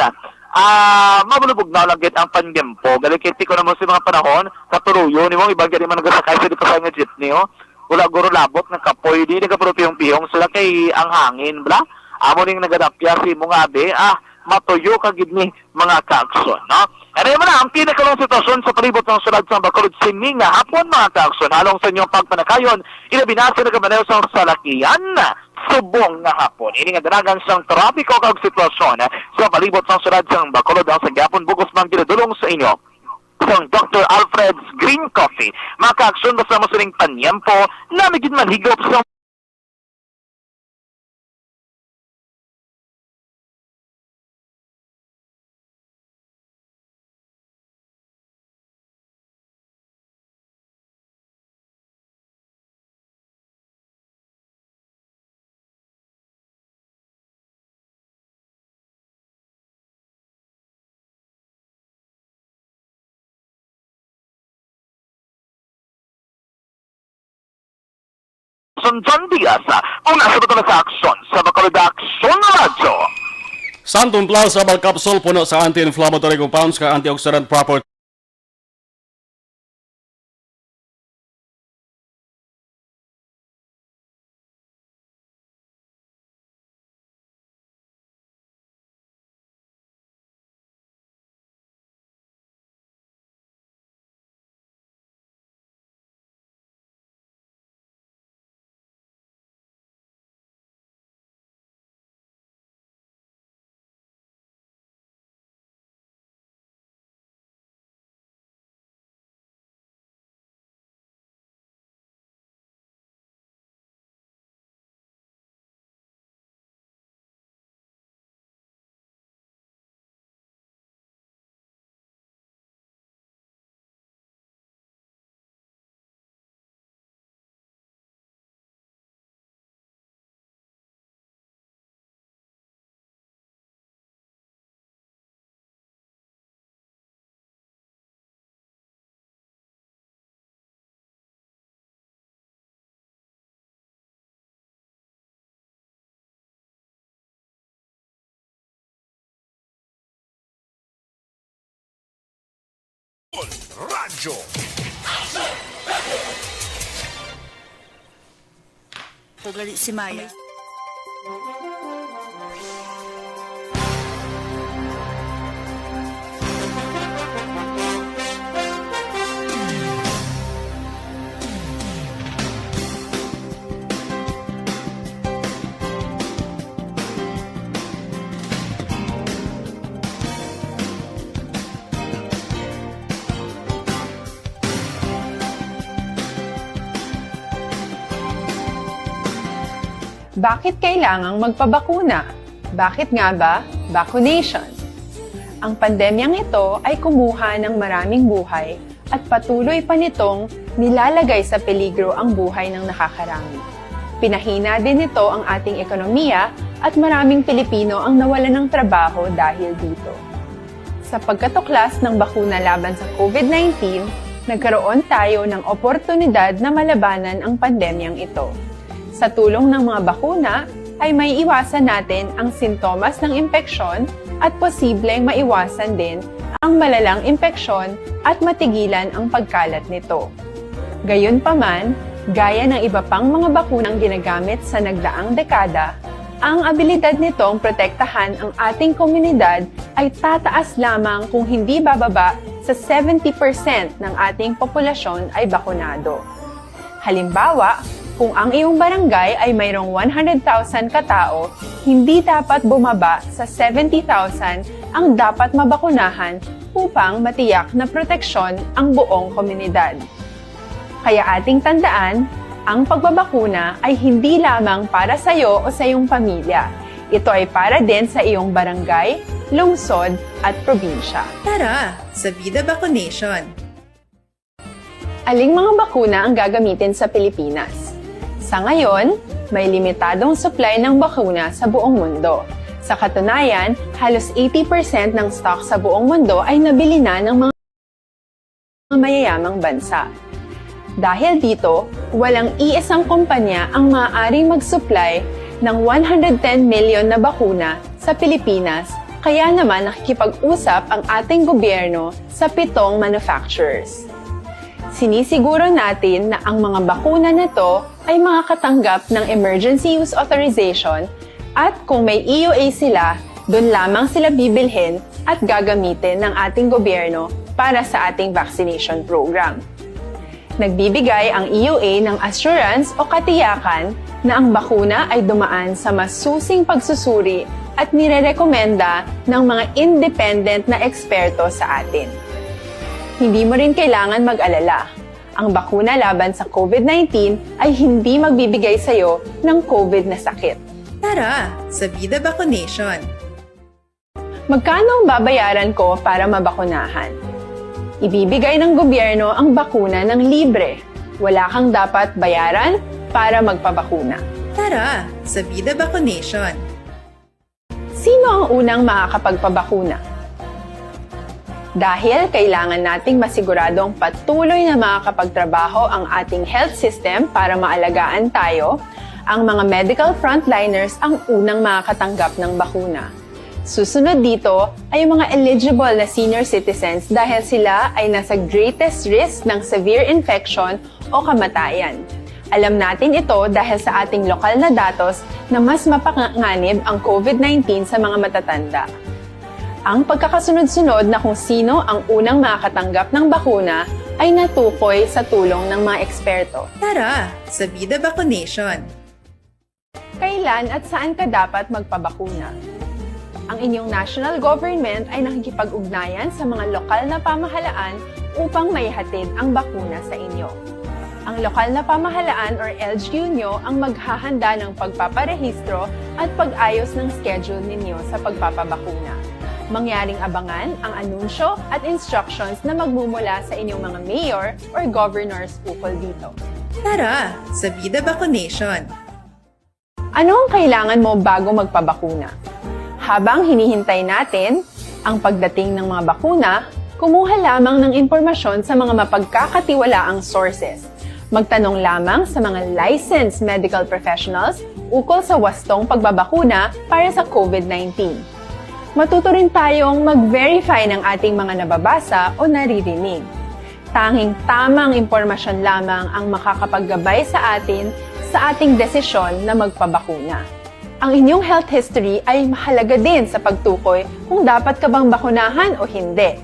Ah, mabulubog na lang gid ang panyempo. Galing kay tiko na mo sa mga panahon, katuruyo ni mo, iba gani man nagasakay sa di pa nga jeepney, oh. Wala guro labot nga kapoy, di nagapuro pihong-pihong sila kay ang hangin, bla? Amo ning nagadapya si mo nga abi, ah, matuyo ka gid ni mga kaagson, no? Ano mo na ang pinakalong sitwasyon sa palibot ng syudad sa Bacolod sini nga hapon, mga kaagson, halong sa inyong pagpanakayon, ilabi na sa nagamaneho sa salakyan subong nga hapon. Ini nga danagan sang trapiko kag sitwasyon sa palibot ng syudad sa Bacolod ang sa gyapon bugos mang ginadulong sa inyo sang Doctor Alfred's Green Coffee. Mga kaagson, basta mo sining panyempo, nami gid manhigop sa Son John Diaz, una sa Bato sa Aksyon, sa Bacolod Aksyon Radyo. Santon Plus Herbal Capsule, puno sa anti-inflammatory compounds kag antioxidant properties. Radyo. Gali si Maya. Bakit kailangang magpabakuna? Bakit nga ba vaccination? Ang pandemyang ito ay kumuha ng maraming buhay at patuloy pa nitong nilalagay sa peligro ang buhay ng nakakarami. Pinahina din nito ang ating ekonomiya at maraming Pilipino ang nawalan ng trabaho dahil dito. Sa pagkatuklas ng bakuna laban sa COVID nineteen, nagkaroon tayo ng oportunidad na malabanan ang pandemyang ito. Sa tulong ng mga bakuna, ay may iwasan natin ang sintomas ng impeksyon at posibleng maiwasan din ang malalang impeksyon at matigilan ang pagkalat nito. Gayunpaman, gaya ng iba pang mga bakunang ginagamit sa nagdaang dekada, ang abilidad nitong protektahan ang ating komunidad ay tataas lamang kung hindi bababa sa seventy percent ng ating populasyon ay bakunado. Halimbawa, kung ang iyong barangay ay mayroong one hundred thousand katao, hindi dapat bumaba sa seventy thousand ang dapat mabakunahan upang matiyak na proteksyon ang buong komunidad. Kaya ating tandaan, ang pagbabakuna ay hindi lamang para sa iyo o sa iyong pamilya. Ito ay para din sa iyong barangay, lungsod, at probinsya. Tara, sa Vida Vaccination! Aling mga bakuna ang gagamitin sa Pilipinas? Sa ngayon, may limitadong supply ng bakuna sa buong mundo. Sa katunayan, halos eighty percent ng stock sa buong mundo ay nabili na ng mga mayayamang bansa. Dahil dito, walang iisang kumpanya ang maaaring mag-supply ng one hundred ten million na bakuna sa Pilipinas, kaya naman nakikipag-usap ang ating gobyerno sa pitong manufacturers. Sinisiguro natin na ang mga bakuna na to ay makakatanggap ng emergency use authorization at kung may E U A sila, doon lamang sila bibilhin at gagamitin ng ating gobyerno para sa ating vaccination program. Nagbibigay ang E U A ng assurance o katiyakan na ang bakuna ay dumaan sa masusing pagsusuri at nirerekomenda ng mga independent na eksperto sa atin. Hindi mo rin kailangan mag-alala. Ang bakuna laban sa COVID nineteen ay hindi magbibigay sa iyo ng COVID na sakit. Tara, sa Vida Vaccination! Magkano ang babayaran ko para mabakunahan? Ibibigay ng gobyerno ang bakuna ng libre. Wala kang dapat bayaran para magpabakuna. Tara, sa Vida Vaccination! Sino ang unang makakapagpabakuna? Dahil kailangan nating masiguradong patuloy na makakapagtrabaho ang ating health system para maalagaan tayo, ang mga medical frontliners ang unang makakatanggap ng bakuna. Susunod dito ay ang mga eligible na senior citizens dahil sila ay nasa greatest risk ng severe infection o kamatayan. Alam natin ito dahil sa ating lokal na datos na mas mapanganib ang COVID nineteen sa mga matatanda. Ang pagkakasunod-sunod na kung sino ang unang makakatanggap ng bakuna ay natukoy sa tulong ng mga eksperto. Tara, sa Vida Vaccination! Kailan at saan ka dapat magpabakuna? Ang inyong national government ay nakikipag-ugnayan sa mga lokal na pamahalaan upang maihatid ang bakuna sa inyo. Ang lokal na pamahalaan or L G U nyo ang maghahanda ng pagpaparehistro at pag-ayos ng schedule ninyo sa pagpapabakuna. Mangyaring abangan ang anunsyo at instructions na magmumula sa inyong mga mayor or governors ukol dito. Tara, sa Vida Vaccination! Ano ang kailangan mo bago magpabakuna? Habang hinihintay natin ang pagdating ng mga bakuna, kumuha lamang ng impormasyon sa mga mapagkakatiwalaang sources. Magtanong lamang sa mga licensed medical professionals ukol sa wastong pagbabakuna para sa COVID nineteen. Matuto rin tayong mag-verify ng ating mga nababasa o naririnig. Tanging tamang impormasyon lamang ang makakapaggabay sa atin sa ating desisyon na magpabakuna. Ang inyong health history ay mahalaga din sa pagtukoy kung dapat ka bang bakunahan o hindi,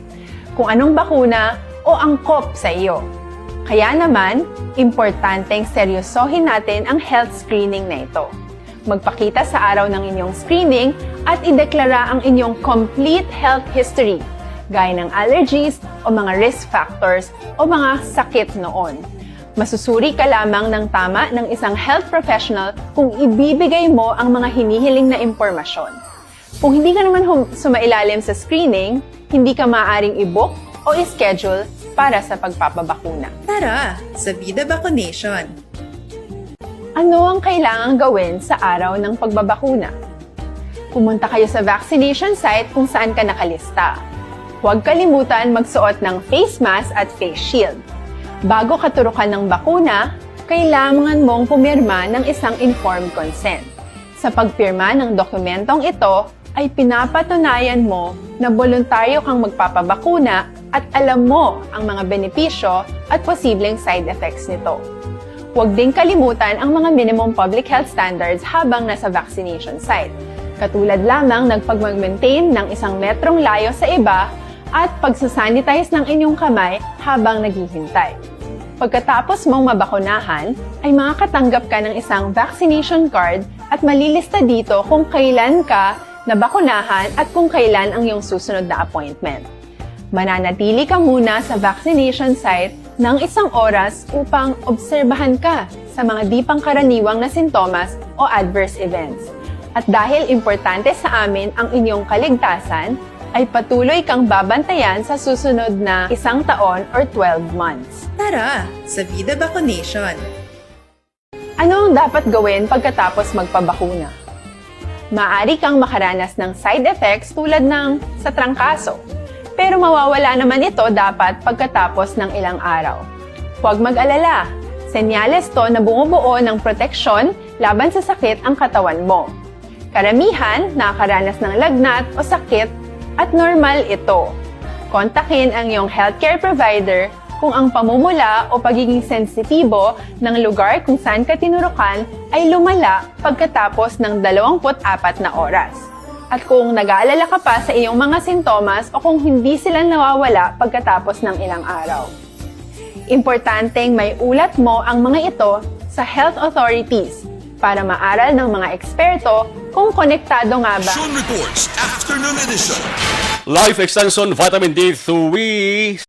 kung anong bakuna o angkop sa iyo. Kaya naman, importanteng seryosohin natin ang health screening na ito. Magpakita sa araw ng inyong screening at ideklara ang inyong complete health history, gaya ng allergies o mga risk factors o mga sakit noon. Masusuri ka lamang ng tama ng isang health professional kung ibibigay mo ang mga hinihiling na impormasyon. Kung hindi ka naman hum- sumailalim sa screening, hindi ka maaaring i-book o i-schedule para sa pagpapabakuna. Tara sa Vida Vaccination! Ano ang kailangang gawin sa araw ng pagbabakuna? Pumunta kayo sa vaccination site kung saan ka nakalista. Huwag kalimutan magsuot ng face mask at face shield. Bago katurukan ng bakuna, kailangan mong pumirma ng isang informed consent. Sa pagpirma ng dokumentong ito, ay pinapatunayan mo na boluntaryo kang magpapabakuna at alam mo ang mga benepisyo at posibleng side effects nito. Huwag ding kalimutan ang mga minimum public health standards habang nasa vaccination site, katulad lamang ng pagmag-maintain ng isang metrong layo sa iba at pagsasanitize ng inyong kamay habang naghihintay. Pagkatapos mong mabakunahan, ay makakatanggap ka ng isang vaccination card at malilista dito kung kailan ka nabakunahan at kung kailan ang iyong susunod na appointment. Mananatili ka muna sa vaccination site ng isang oras upang obserbahan ka sa mga di pangkaraniwang na sintomas o adverse events. At dahil importante sa amin ang inyong kaligtasan, ay patuloy kang babantayan sa susunod na isang taon or twelve months. Tara sa Vida Vaccination! Ano ang dapat gawin pagkatapos magpabakuna? Maaari kang makaranas ng side effects tulad ng sa trangkaso, pero mawawala naman ito dapat pagkatapos ng ilang araw. Huwag mag-alala, senyales to na bumubuo ng proteksyon laban sa sakit ang katawan mo. Karamihan nakakaranas ng lagnat o sakit at normal ito. Kontakin ang iyong healthcare provider kung ang pamumula o pagiging sensitibo ng lugar kung saan ka tinurukan ay lumala pagkatapos ng dalawampu't apat na oras, at kung nag-aalala ka pa sa iyong mga sintomas o kung hindi sila nawawala pagkatapos ng ilang araw. Importanteng may ulat mo ang mga ito sa health authorities para maaral ng mga eksperto kung konektado nga ba. Aksyon Reports Afternoon Edition. Life Extension Vitamin D three.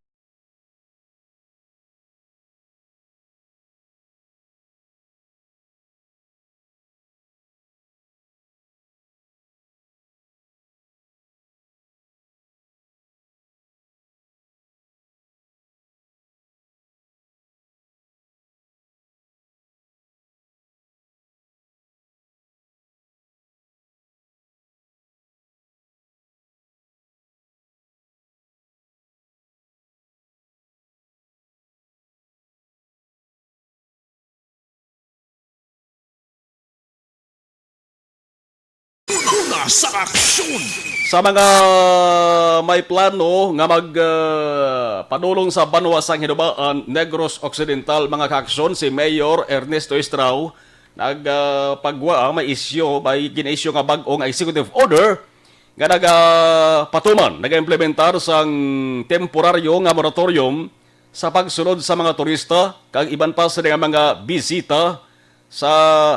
Una sa aksyon. Sa mga may plano nga mag, ah, padulong sa banwa sang Hinubaan, Negros Occidental, mga kaaksyon, si Mayor Ernesto Estrao nag, ah, pagwa, ah, may isyu, may gin-issue nga bag-o nga executive order nga nagapatuman, nagaimplementar sang temporaryo nga moratorium sa pagsulod sa mga turista kag iban pa sila nga mga bisita sa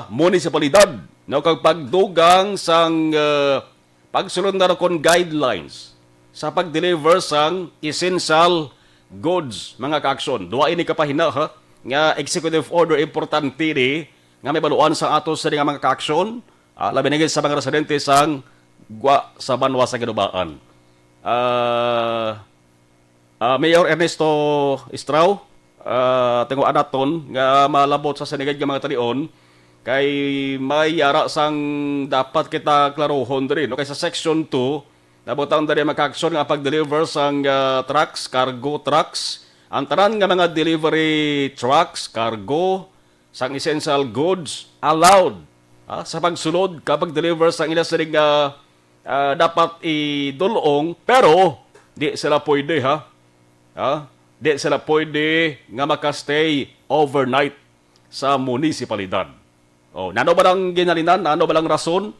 munisipalidad, no, kag pagdugang sang, eh, pagsulod na kon guidelines sa pag-deliver sang essential goods, mga kaaksyon. Duha ini ka pahina, ha, nga executive order importante ni nga may baluan sa ato sa mga kaaksyon, ah, labi na gid sa mga residente sang gwa sa banwa sa Ginubaan. Ah, Ah, Mayor Ernesto Estrao, ah, tinguhaan naton nga malabot sa sinigad nga mga talion, kay may ara sang dapat kita klarohon diri, no? Kay sa Section two, nabutang diri, mga kaaksyon, nga pag-deliver sang, ah, trucks, cargo trucks, ang tanan nga mga delivery trucks, cargo, sang essential goods allowed, ah, sa pagsulod kag pag-deliver sang ila sining, ah, ah, dapat idulong, pero di sila pwede, ha? Ha? Di sila pwede nga makastay overnight sa munisipalidad. Oh, nano ba lang ginhalinan? Nano ba lang rason,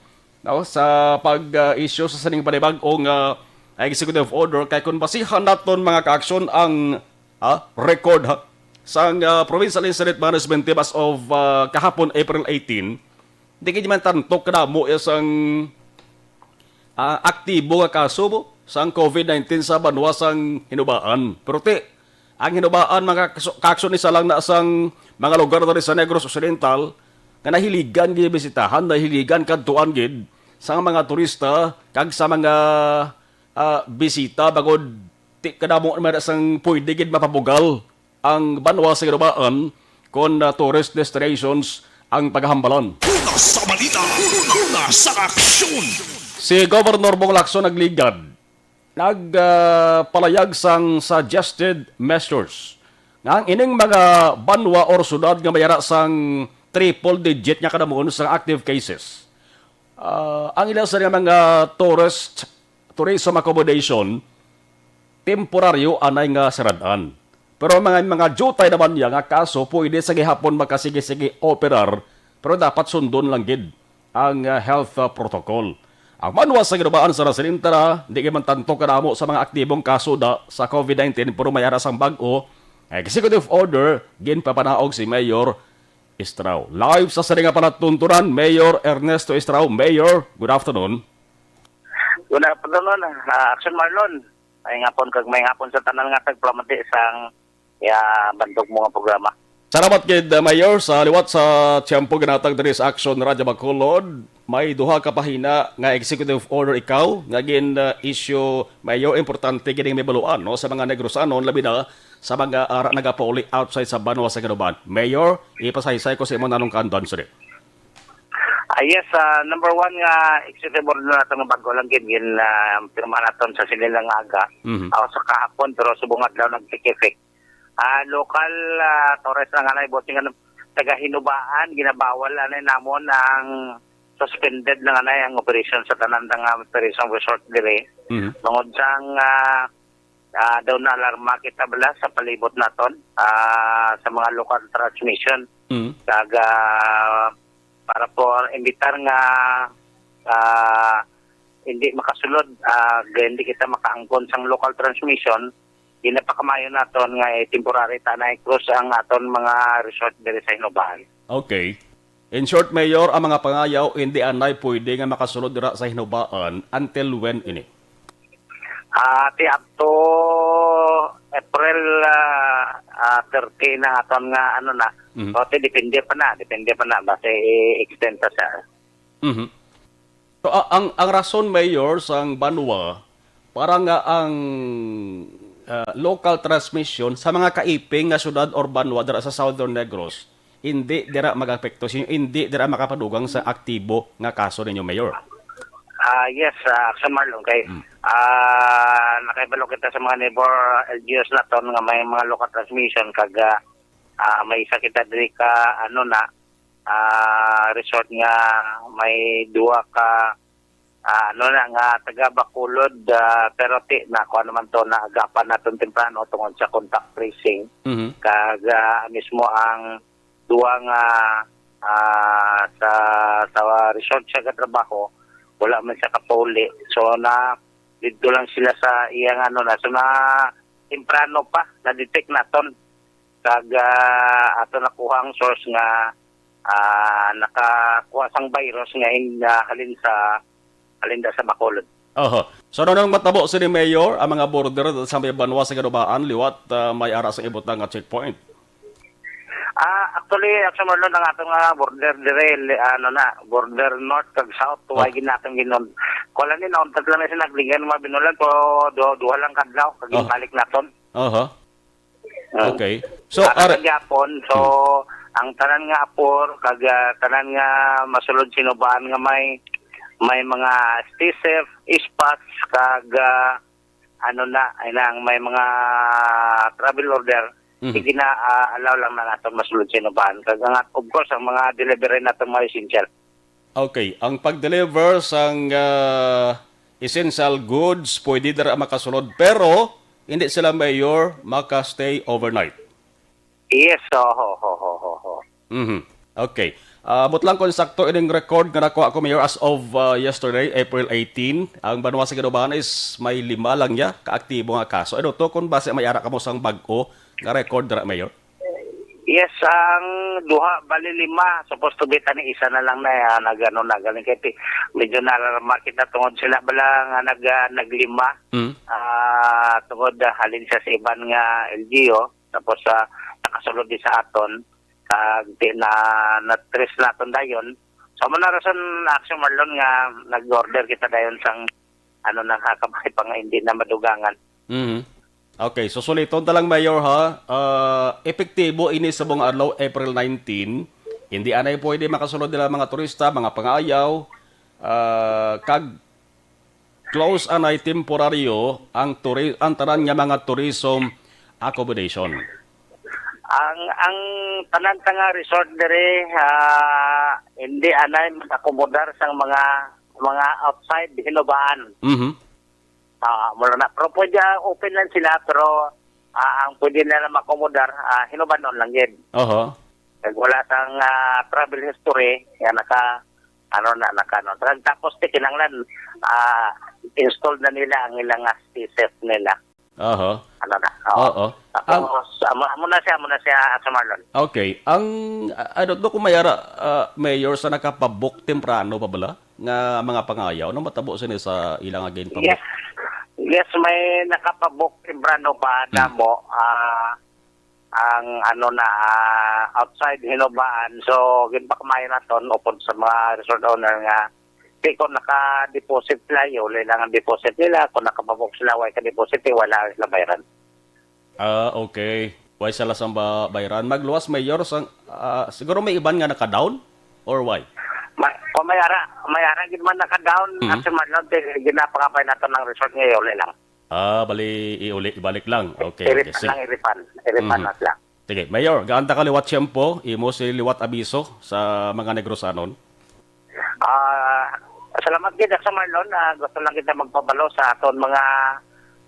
no, sa pag-issue sa sining panibag-ong, ah, executive order? Kay kung basihan naton, mga kaaksyon, ang, ah, record, ha, sang, ah, Provincial Incident Management Team as of, ah, kahapon, April eighteen, di gid man tanto kadamo ya sang, ah, aktibo nga kaso sang covid nineteen sa banwa sang Hinubaan. Pero ti, ang Hinubaan, mga kaso-, kaaksyon, isa lang na sang mga lugar diri sa Negros Occidental nga nahiligan gid bisitahan, nahiligan kadtuan gid sa mga turista kag sa mga, ah, bisita, bangod ti kadamo naman sang pwede gid mapabugal ang banwa sa Ginubaan kon, ah, tourist destinations ang paghambalan. Una sa balita, una sa aksyon. Si Governor Bong Lacson nagligad, nag, ah, palayag sang suggested measures nga ang ining mga banwa or syudad nga may ara sang triple digit nga kadamuon sa active cases, ah, ang ila sa mga tourist, tourism accommodation, temporaryo anay nga sirad-an. Pero mga, mga diutay naman niya nga kaso pwede sa gihapon makasigi-sigi operar, pero dapat sundon lang gid ang, ah, health, ah, protocol. Ang banwa sa Ginubaan sa Rasin Intara, di gid man tanto kadamo sa mga aktibong kaso da sa covid nineteen, pero may ara sang bag-o nga executive order ginpapanaog si Mayor Estrao. Live sa sini nga palatuntunan, Mayor Ernesto Estrao. Mayor, good afternoon. Good afternoon, ah, Action Marlon. May ngapon kag may ngapon sa tanan nga tagpalamati sang ya bandog mo nga programa. Salamat gid, uh, Mayor, sa liwat sa tiyempo ginatag diri sa Action Radyo Bacolod. May duha ka pahina nga executive order ikaw nga gin, uh, issue, Mayor, importante gid nga mabaluan, no, sa mga Negrosanon, labi na sa mga ara nagapauli outside sa banwa sa Ginubaan. Mayor, ipasaysay ko sa imo nanong kaandan, sir. Ah, yes, ah, number one nga executive order nato nga bago lang gid gin, ah, pirmahan naton sa sini lang nga aga. Mhm. Ah, sa kahapon, pero subong adlaw nag-take effect. Ah, local, ah, tourist lang anay, bossing, ano, taga Hinubaan, ginabawal anay namon ang suspended lang anay ang operation sa tanan nga tourism resort diri. Mhm. Tungod sang, ah, ah, daw naalarma kita bala sa palibot naton, ah, sa mga local transmission. Mm. Kag, ah, para po imbitar nga, ah, hindi makasulod, ah, hindi kita makaangkon sang local transmission, ginapakamayo naton nga, eh, temporary ta na i-close ang aton mga resort diri sa Hinubaan. Okay. In short, Mayor, ang mga pangayaw hindi anay pwede nga makasulod dira sa Hinubaan. Until when ini? Ah, ti up to April, ah, ah, thirty na aton nga ano na. Mhm. So, ti depende pa na, depende pa na. Basta i-extend pa sa Mhm. So, a-, ang, ang rason, Mayor, sang banwa para nga ang, ah, local transmission sa mga kaiping nga syudad or banwa dira sa Southern Negros, hindi dira mag-apekto sa inyo, hindi dira makapadugang sa aktibo nga kaso ninyo, Mayor? Ah, yes, ah, Action Marlon, kay, Mm. ah, nakahibalo kita sa mga neighbor L G Us naton nga may mga local transmission kag, ah, ah, may isa kita diri ka, ano na, ah, resort nga may duha ka, ah, ano na, nga taga Bacolod, ah, pero ti, nakuha naman to, naagapan naton temprano tungod sa contact tracing. Mhm. Kag, ah, mismo ang duha nga, ah, sa, sa resort siya gatrabaho, wala man siya kapauli. So, na, didto lang sila sa iyang ano na. So, na, temprano pa, na-detect naton. Kag, ah, ato nakuha ang source nga, ah, nakakuha sang virus nga in-, ah, halin sa, halin da sa Bacolod. Oho. So, ano nang matabo sini, Mayor, ang mga border sa may banwa sa Ginubaan liwat, ah, may ara sang ibutang nga checkpoint? Ah, actually, Action Marlon, ang ato nga border dire, li-, ano na, border north kag south, Oh. way gid naton ginon. Kuan lang ni, nauntag lang na siya naglingan mga binulan, pero du-, duha lang kadlaw, kag Oh. ginbalik naton. Oho. Mm. Okay. So, Ah, are- kag gihapon, so, Hmm. ang tanan nga apor, kag, ah, tanan nga masulod sa Hinubaan nga may, may mga stay safe, spas, kag, ah, ano na, ay nang may mga travel order, Mhm. sige na, ah, allow lang na naton masulod sa Hinubaan. Kag ang, of course, ang mga delivery naton mga essential. Okay, ang pag-deliver sang, ah, essential goods, pwede dira makasulod, pero hindi sila, Mayor, maka-stay overnight. Yes, oho, ho, ho, ho, ho. Mhm. Okay. Ah, buot lang kung sakto ining record nga nakuha ko, Mayor, as of, ah, yesterday, April eighteen, ang banwa sa Guinuban is may lima lang niya kaaktibo nga kaso. Ano to, kung base may ara kamo sang bag-o nga record dira, Mayor? Yes, ang duha, bali lima. Supposed to be tani isa na lang na, ah, nag-ano na, galing kay ti-, medyo naramarket na tungod sila bala nga nag-, ah, naglima. Mm. Ah, tungod, ah, halin siya sa iban nga L G U, tapos, ah, nakasulod di sa aton, kag ti-, na, na-trace naton dayon. So, amo na rason, Action Marlon, nga nag-order kita dayon sang, ano, nakakabay pa nga hindi na madugangan. Mhm. Okay, so suliton ta lang, Mayor, ha? Ah, epektibo ini sa mga adlaw, April nineteen. Hindi anay pwede makasulod nila mga turista, mga pangaayaw, ah, kag close anay temporaryo ang turi-, ang tanan nga mga tourism accommodation. Ang, ang tanan ta nga resort diri, ah, hindi anay mag-akomodar sang mga, mga outside Hinobaan. Mhm. Ah, mura na. Pero pwede, ah, open lang sila, pero, ah, ang pwede na lang makomodar, ah, Hinobanon lang gid. Oho. Kag wala sang, ah, travel history, yan naka, ano na, naka, ano. Tapos, ti kinahanglan, ah, installed na nila ang ilang, ah, C set nila. Oho. Ano na, oo. Oo. Tapos, Ang amo, amo na siya, amo na siya, Sir Marlon. Okay. Ang, ah, ano to, kung may ara, ah, Mayor, sa nakapabook temprano pa bala nga mga pangayaw, no? Matabo sini sa ilang again pa. Yes. Yes, may nakapabook temprano pa, Hmm. damo, ah, ang ano na, ah, outside Hinobaan. So, ginpakamayo naton upod sa mga resort owner nga di ko naka-deposit sila, iuli lang ang deposit nila. Kung nakapabook sila, way ka-deposit, wala sila bayran. Ah, okay. Way sila sang ba-, bayran. Magluwas, Mayor, sang, ah, siguro may iban nga naka-down? Or why? Ma-, kung may ara, may ara gid man naka-down, Mhm. Sir Marlon, ti-, ginapangabay naton ang resort nga iuli lang. Ah, bali, iuli, ibalik lang. Okay, okay. I-refund lang, i-refund. I-refund Mhm. na lang. Sige, Mayor, gaan ta ka liwat tiyempo, imo sini liwat abiso sa mga Negrosanon. Ah, salamat gid, Sir Marlon. Ah, gusto lang kita magpabalo sa aton mga,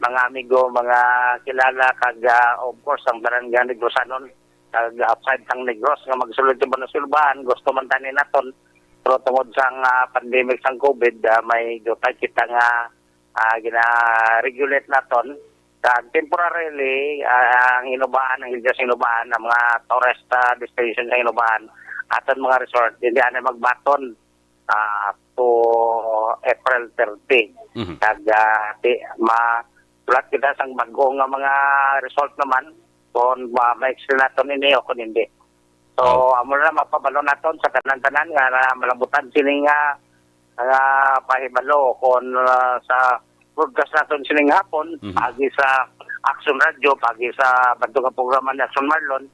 mga amigo, mga kilala, kag, ah, of course, ang tanan nga Negrosanon, kag outside sang Negros nga magsulod sa Banwa sa Ginobaan, gusto man tani naton, pero tungod sang, ah, pandemic sang COVID, ah, may dutay kita nga, ah, gina-regulate naton. Kag temporarily, ah, ang Ginobaan, ang Iljas Ginobaan, ang mga tourist, ah, destination sa Ginobaan, aton mga resort, hindi anay magbaton, ah, to April thirty. Mhm. Kag, ah, di, ma-, bulat kita sang bag-o nga mga result naman, kung ma-, ma-extend naton ini o kung hindi. So, Oh. amo na, mapabalo naton sa tanan-tanan nga na malabutan sini nga, nga pahibalo kung, ah, sa broadcast naton sining hapon, Mhm. pagi sa Action Radio, pagi sa bantog nga programa ni Action Marlon,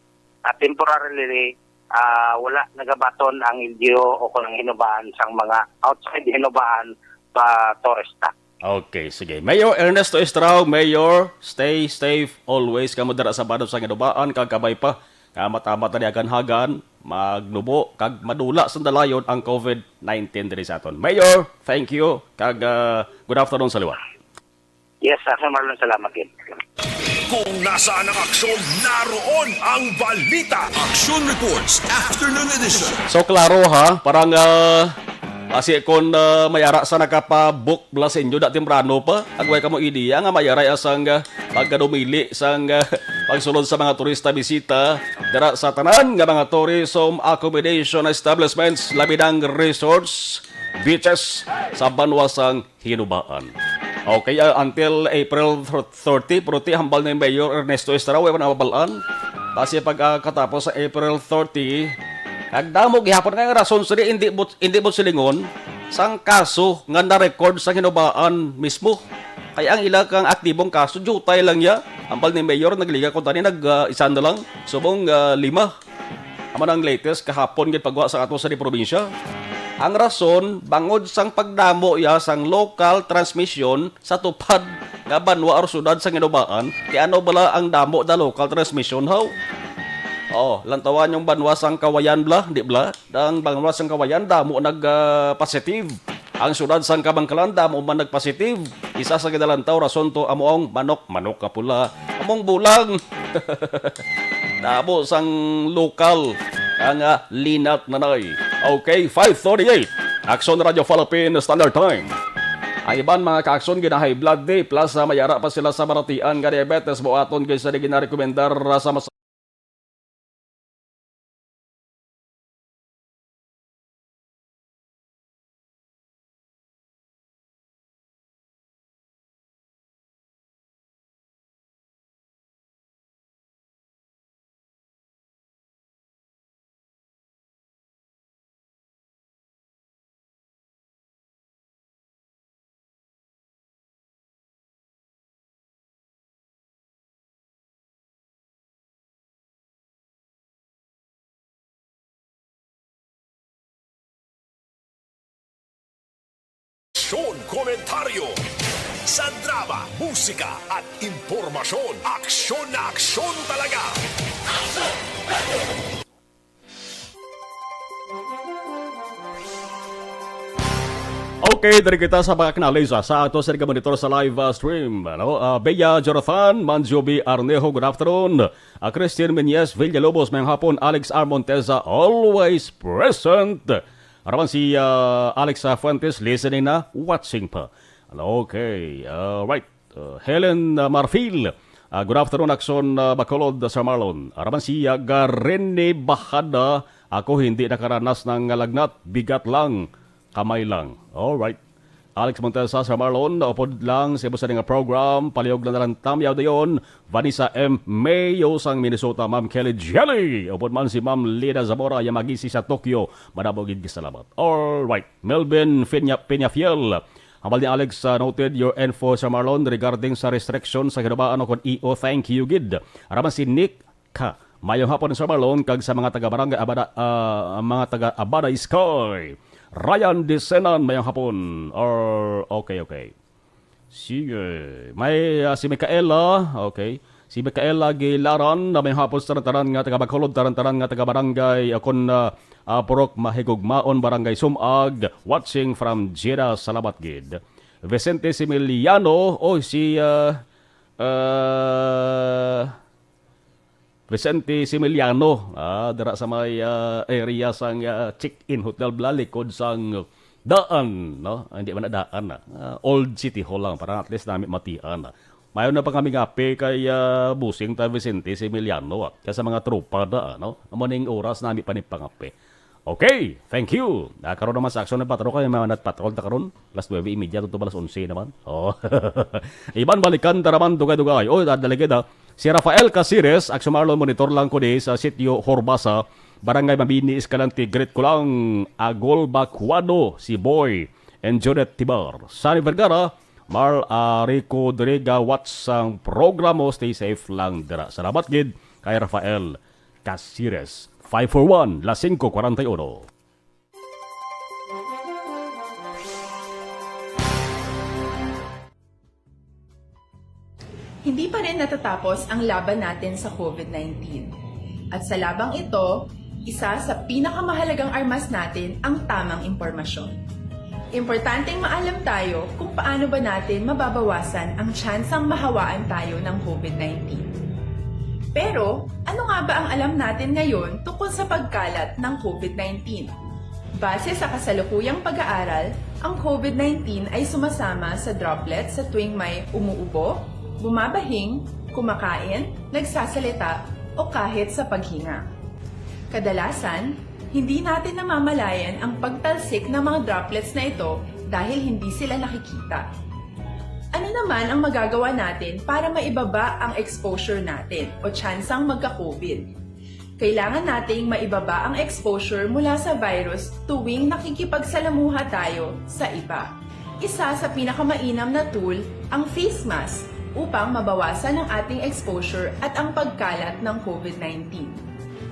at temporarily, ah, wala nagabaton ang L G U o kung ang Ginobaan sang mga outside Ginobaan pa turista. Okay, sige. Mayor Ernesto Estrao, Mayor, stay safe always kamo dira sa Banwa sa Ginobaan, kag kabay pa nga amat-amat na ni aganhagan, magnubo, kag madula sa dalayon ang COVID nineteen diri sa aton. Mayor, thank you, kag, ah, good afternoon sa liwat. Yes, Sir Marlon, salamat gid. Kung nasaan ang aksyon, naroon ang balita. Action Reports, Afternoon Edition. So, klaro ha, parang, ah, kasi kung, ah, may ara sa nakapabook bala sa inyo, da temprano pa, agway kamo ideya nga may ara asang, ah, pagkadumili sang, ah, pagsulod sa mga turista bisita dira sa tanan nga mga tourism accommodation establishments, labi ng resorts, beaches sa banwa sang Hinubaan. Okay, ah, until April thirty, pero ti hambal ni Mayor Ernesto Estrao, wala na mabalaan. Kasi pag, ah, katapos sa April thirty, nagdamo gihapon nga rason sila hindi mo, hindi mo silingon sang kaso nga na-record sa Hinubaan mismo. Kaya ang ila kang aktibong kaso, jutay lang ya. Hambal ni Mayor, nagliga ko tani, nag, ah, isa na lang. Subong, ah, lima. Amo na ang latest kahapon gid pagwa sa ato sa di probinsya. Ang rason, bangod sang pagdamo ya sang local transmission sa tupad nga banwa or syudad sa Ginubaan, kay ano bala ang damo da local transmission, haw? Oh, lantawan yung banwa sang Kawayan bla, di bla? Ang banwa sang Kawayan, damo nag, ah, positive. Ang siyudad sang Kabankalan, damo man nagpositive. Isa sa ginalantaw rason to amo ang manok, manok nga pula, among bulang. Damo sang lokal ang, ah, linat nanay. Okay, five thirty-eight. Aksyon Radio Philippine Standard Time. Ang iban mga ka-aksyon gina-high blood day, plus, ah, may ara pa sila sa maratian nga diabetes, buhaton kay sa di ginarekomendar, ah, sa mas Aksyon, komentaryo. Sa drama, musika, at impormasyon, aksyon na aksyon talaga. Okay, diri kita sa mga kanalisa sa ato sa monitor sa live, uh, stream. Ano? Uh, Bea Jonathan, Manjobi Arnejo, good afternoon. Uh, Christine Menyes Villalobos, mayong hapon. Alex R. Monteza, always present. Araman si, uh, Alex, uh, Fuentes, listening na, watching pa. Okay, uh, right. Uh, Helen, uh, Marfil, uh, good afternoon, Aksyon, uh, Bacolod, uh, Sir Marlon. Araman si, uh, Garene Bajada, ako hindi nakaranas ng lagnat, bigat lang, kamay lang. Alright. Alex Montesa, Sir Marlon, upod lang sa ibo sa nga program, palihog na lang tamyaw dayon. Vanessa M. Mayo sang Minnesota, Ma'am Kelly Jelly, upod man si Ma'am Lida Zamora, Yamagisi sa Tokyo. Madamo gid salamat. Alright. Melvin Peña-, Peñafiel, hambal ni Alex, uh, noted your info, Sir Marlon, regarding sa restriction sa Ginobaan o kon E O, thank you gid. Araman si Nick Ka. Mayong hapon, Sir Marlon, kag sa mga taga Barangay Abada, ah, mga taga Abada Sky. Ryan Disenan, mayong hapon. Or, okay, okay. Sige. May, ah, si Micaela, okay. Si Micaela Gilaran, na mayong hapon sa tanan-tanan nga taga Bacolod, tanan-tanan nga taga Barangay, ah, kon, ah, ah, Purok Mahigugmaon, Barangay Sumag, watching from Jeddah, salamat gid. Vicente Similiano, oh, si, ah, ah, Vicente Similiano, ah, dira sa may, ah, area sang, ah, Check-in Hotel Bla, likod sang daan, no? Ah, hindi man na daan, ah. Ah, Old City Hall lang, para at least nami matian, ah. Mayo na pa kami ngape kay, ah, Busing ta Vicente Similiano, ah. Kaya sa mga tropa na, ah, no? Amo ning oras nami pa ni pangape. Okay, thank you. Ah, karon naman sa aksyon ng patrol kay mga nagpatrol ta karon. Alas nuebe y media, tuto ba alas onse naman? Oh. Iban balikan ta naman, dugay-dugay. Oh, dadaligid, ah. Si Rafael Casires, Aksyon Marlon, monitor lang ko di sa sitio Horbasa, Barangay Mabini, Escalante, greet ko lang, Agol Bacuado, si Boy, and Judith Tibar. Sunny Vergara, Marl, ah, Rico Doriga, watch sang programa, stay safe lang dira. Salamat gid kay Rafael Casires. Five four one, las singko kwarenta y uno. Hindi pa rin natatapos ang laban natin sa COVID nineteen. At sa labang ito, isa sa pinakamahalagang armas natin ang tamang impormasyon. Importanteng maalam tayo kung paano ba natin mababawasan ang tsansang mahawaan tayo ng COVID nineteen. Pero, ano nga ba ang alam natin ngayon tungkol sa pagkalat ng COVID nineteen? Base sa kasalukuyang pag-aaral, ang COVID nineteen ay sumasama sa droplets sa tuwing may umuubo, bumabahing, kumakain, nagsasalita, o kahit sa paghinga. Kadalasan, hindi natin namamalayan ang pagtalsik ng mga droplets na ito dahil hindi sila nakikita. Ano naman ang magagawa natin para maibaba ang exposure natin o tsansang magka-COVID? Kailangan nating maibaba ang exposure mula sa virus tuwing nakikipagsalamuha tayo sa iba. Isa sa pinakamainam na tool ang face mask upang mabawasan ang ating exposure at ang pagkalat ng COVID nineteen.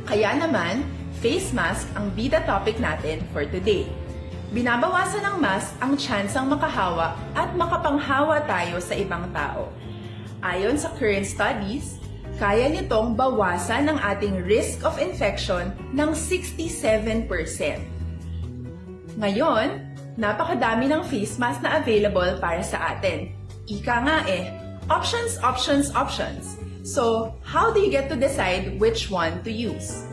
Kaya naman, face mask ang bida topic natin for today. Binabawasan ng mask ang tsansang makahawa at makapanghawa tayo sa ibang tao. Ayon sa current studies, kaya nitong bawasan ang ating risk of infection ng sixty-seven percent. Ngayon, Napakadami ng face mask na available para sa atin. Ika nga eh, options, options, options. So, how do you get to decide which one to use?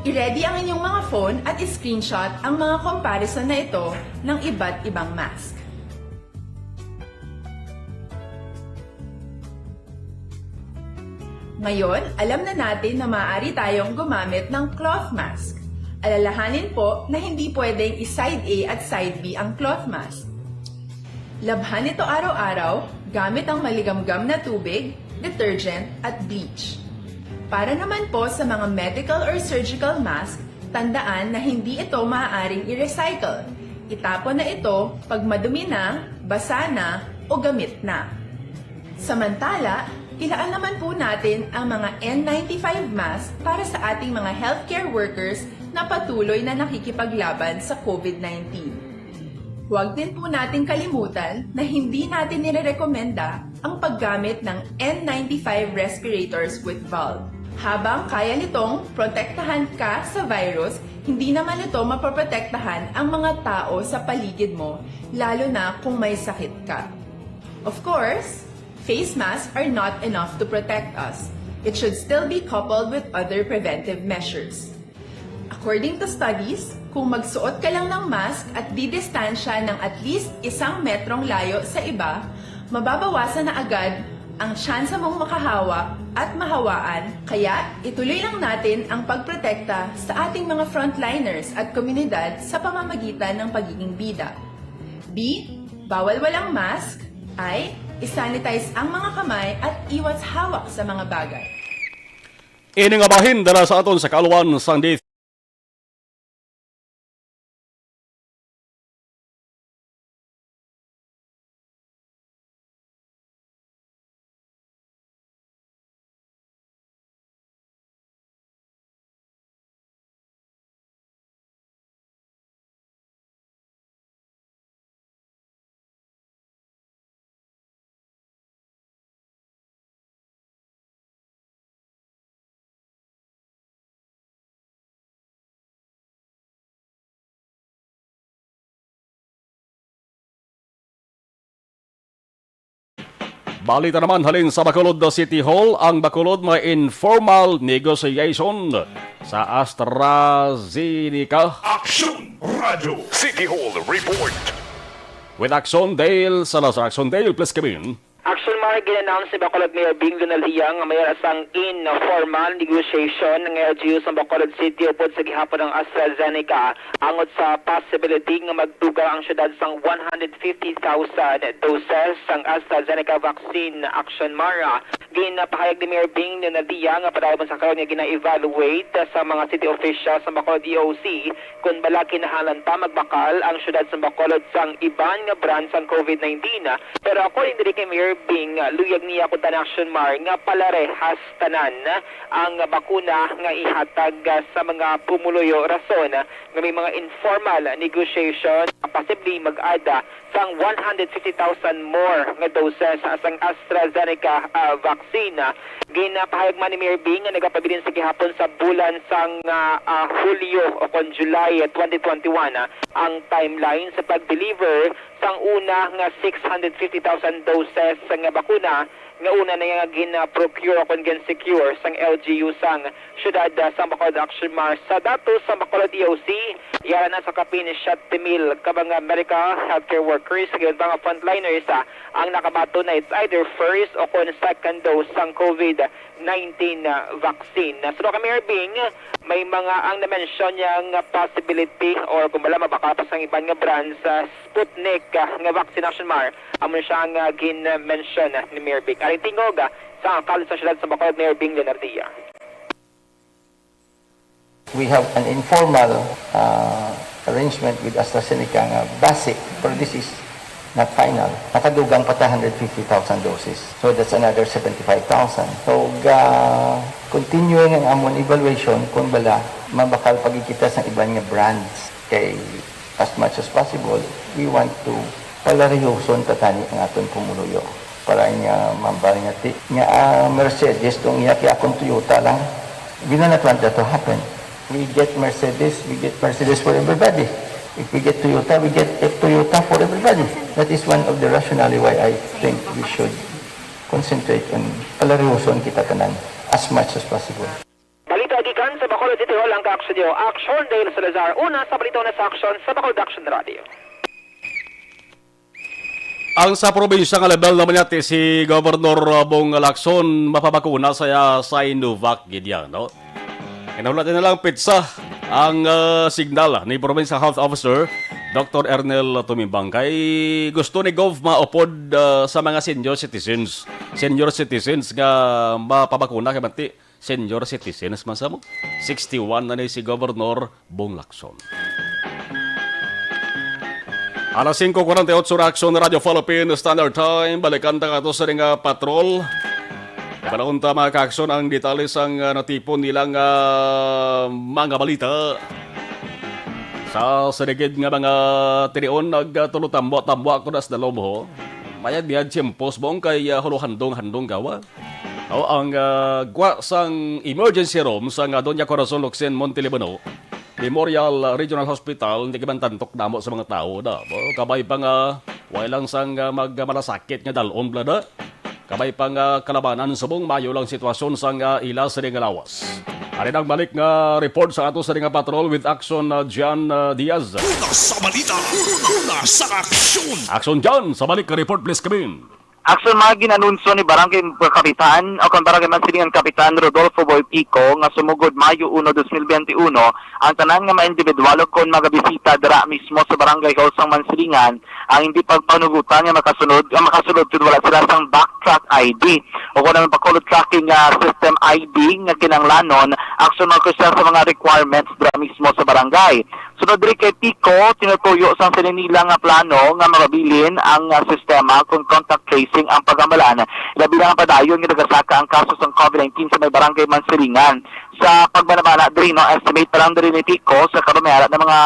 I-ready ang inyong mga phone at i-screenshot ang mga comparison na ito ng iba't ibang mask. Ngayon, alam na natin na maaari tayong gumamit ng cloth mask. Alalahanin po na hindi pwedeng i-side A at side B ang cloth mask. Labhan ito araw-araw gamit ang maligamgam na tubig, detergent, at bleach. Para naman po sa mga medical or surgical mask, tandaan na hindi ito maaaring i-recycle. Itapon na ito pag madumi na, basa na, o gamit na. Samantala, ilaan naman po natin ang mga N ninety-five mask para sa ating mga healthcare workers na patuloy na nakikipaglaban sa COVID nineteen. Huwag din po natin kalimutan na hindi natin nirerekomenda ang paggamit ng N ninety-five respirators with valve. Habang kaya nitong protektahan ka sa virus, hindi naman ito mapoprotektahan ang mga tao sa paligid mo, lalo na kung may sakit ka. Of course, face masks are not enough to protect us. It should still be coupled with other preventive measures. According to studies, kung magsuot ka lang ng mask at didistansya ng at least isang metrong layo sa iba, mababawasan na agad ang tsansa mong makahawa at mahawaan, kaya ituloy lang natin ang pagprotekta sa ating mga frontliners at komunidad sa pamamagitan ng pagiging bida. B, bawal walang mask. I, i-sanitize ang mga kamay at iwas hawak sa mga bagay. Ini nga bahin dala sa aton sa kaaluan sang D Balita naman halin sa Bacolod City Hall, ang Bacolod may informal negotiation sa AstraZeneca. Aksyon Radyo City Hall Report. With Aksyon Dale Salazar. Aksyon Dale, please come in. Action Mark, gin-announce ni Bacolod Mayor Bing Lunaldia nga may sang informal negotiation nga L G U sa Bacolod City upod sa gihapon ang AstraZeneca, angot sa possibility nga magdugang ang syudad sang one hundred fifty thousand doses sang AstraZeneca vaccine. Action Mara, ginapahayag ni Mayor Bing Lunaldia nga padayon man sa karon nga gina-evaluate sa mga city officials sa Bacolod E O C kon bala kinahanglan pa magbakal ang syudad sa Bacolod sang iban nga brand sang COVID nineteen. Pero according diri kay Mayor Bing, luyag niya kuntani, Action Mar, nga palarehas tanan ang bakuna nga ihatag sa mga pumuluyo, rason nga may mga informal negotiation nga posibleng mag-add sang one hundred fifty thousand more nga doses sang AstraZeneca, ah, vaccine. Ginapahayag man ni Mayor Bing nga nagapabilin sa gihapon sa bulan sang, ah, ah, Hulyo o kon July twenty twenty-one, ah, ang timeline sa pag-deliver sang una nga six hundred fifty thousand doses nga bakuna nga una na nga gin-procure o kon gin-secure sang L G U sang siyudad, ah, sang Bacolod. Action Mar, sa datos sang Bacolod E O C, yara na sa kapin siyete mil ka mga medical healthcare workers, kag iban pa nga frontliners, ah, ang nakabaton na it's either first o kon second dose sang COVID nineteen, ah, vaccine. Sa Loca Mayor Bing, may mga ang na-mention niya nga possibility or kung bala mabakal pa sang iban nga brands sa Sputnik, ah, nga vaccine. Action Mar, amo siya nga gin-mention ni Mayor Bing. Aring tingog, ah, sa alkalde sa siyudad sa Bacolod, Mayor Bing Leonardia. We have an informal, uh, arrangement with AstraZeneca nga basic, pero this is not final. Nakadugang pa ta hundred fifty thousand doses. So that's another seventy-five thousand. So, ga-, continuing ang amon evaluation kung bala mabakal pa gid kita sa iban nga brands. Kay as much as possible, we want to palarehoson ta tani ang aton pumuluyo. Para nga mambal nga ti-, nga, ah, Mercedes tong iya kay akon Toyota lang. We do not want that to happen. We get Mercedes, we get Mercedes for everybody. If we get Toyota, we get a Toyota for everybody. That is one of the rationale why I think we should concentrate on palaryuson kita tanan as much as possible. Balita gikan sa Bacolod City Hall ang kaaksyon niyo. Aksyon Dale Salazar, una sa balita na sa aksyon sa Bacolod Action Radio. Ang sa probinsya nga level naman yati si Governor Bong Lacson mapabakuna sa Sinovac gid yan, no? Kinahulat na lang pitsa ang ah, signal ni Provincial Health Officer Doctor Ernel Tumimbang kay gusto ni Gov maupod ah, sa mga senior citizens. Senior citizens nga mapabakuna kay manti senior citizens man sa mo. Sixty-one na ni si Governor Bong Lacson. Alas singko kuwarenta y otso na aksyon Radyo Philippine Standard Time. Balikan ta kato sa nga patrol. Ibalahon ta mga kaaksyon ang detalye sang ah, natipon nilang ah, mga balita. Sa sinigid nga mga tinion nagtulotambwa-tambwa ko nas dalom ho. Mayad-mayad tiyempos bong kay ah, huluhandong-handong gawa. O ang ah, gwa sang emergency room sang ah, Doña Corazon Locsin Montelibano Memorial Regional Hospital, hindi ka man tantok damo sa mga tao na mo. Kabay pa nga, way lang sang ah, magmalasakit nga dalon bala na. Kabay pa nga kalabanan subong mayo lang sitwasyon sang ah, ila sa nga lawas. Ari nang balik nga report sa ato sa nga patrol with Action ah, John ah, Diaz. Una sa balita, una sa aksyon. Action John, sa balik nga report please come in. Aksyon mga ginanunsyo ni Barangay Kapitan o kang Barangay Mansilingan Kapitan Rodolfo Boy Pico nga sumugod Mayo uno, dos mil bente uno ang tanan nga mga individual o kon mga bisita dira mismo sa Barangay Hall sang Mansilingan ang hindi pagpanugutan nga makasunod nga makasulod kun wala sila sang backtrack I D o kon ang Bacolod tracking nga system I D nga kinahanglanon aksyon mga sa mga requirements dira mismo sa barangay. Sunod diri kay Pico, tinutuyo sang sining nila nga plano nga mapabilin ang ah, sistema kon contact tracing ang pagamalan, labi na nga padayon nga nagasaka ang kaso sang COVID nineteen sa may barangay Mansilingan. Sa pagbanabana diri, no, estimate pa lang diri ni Pico, sa karon may ara na mga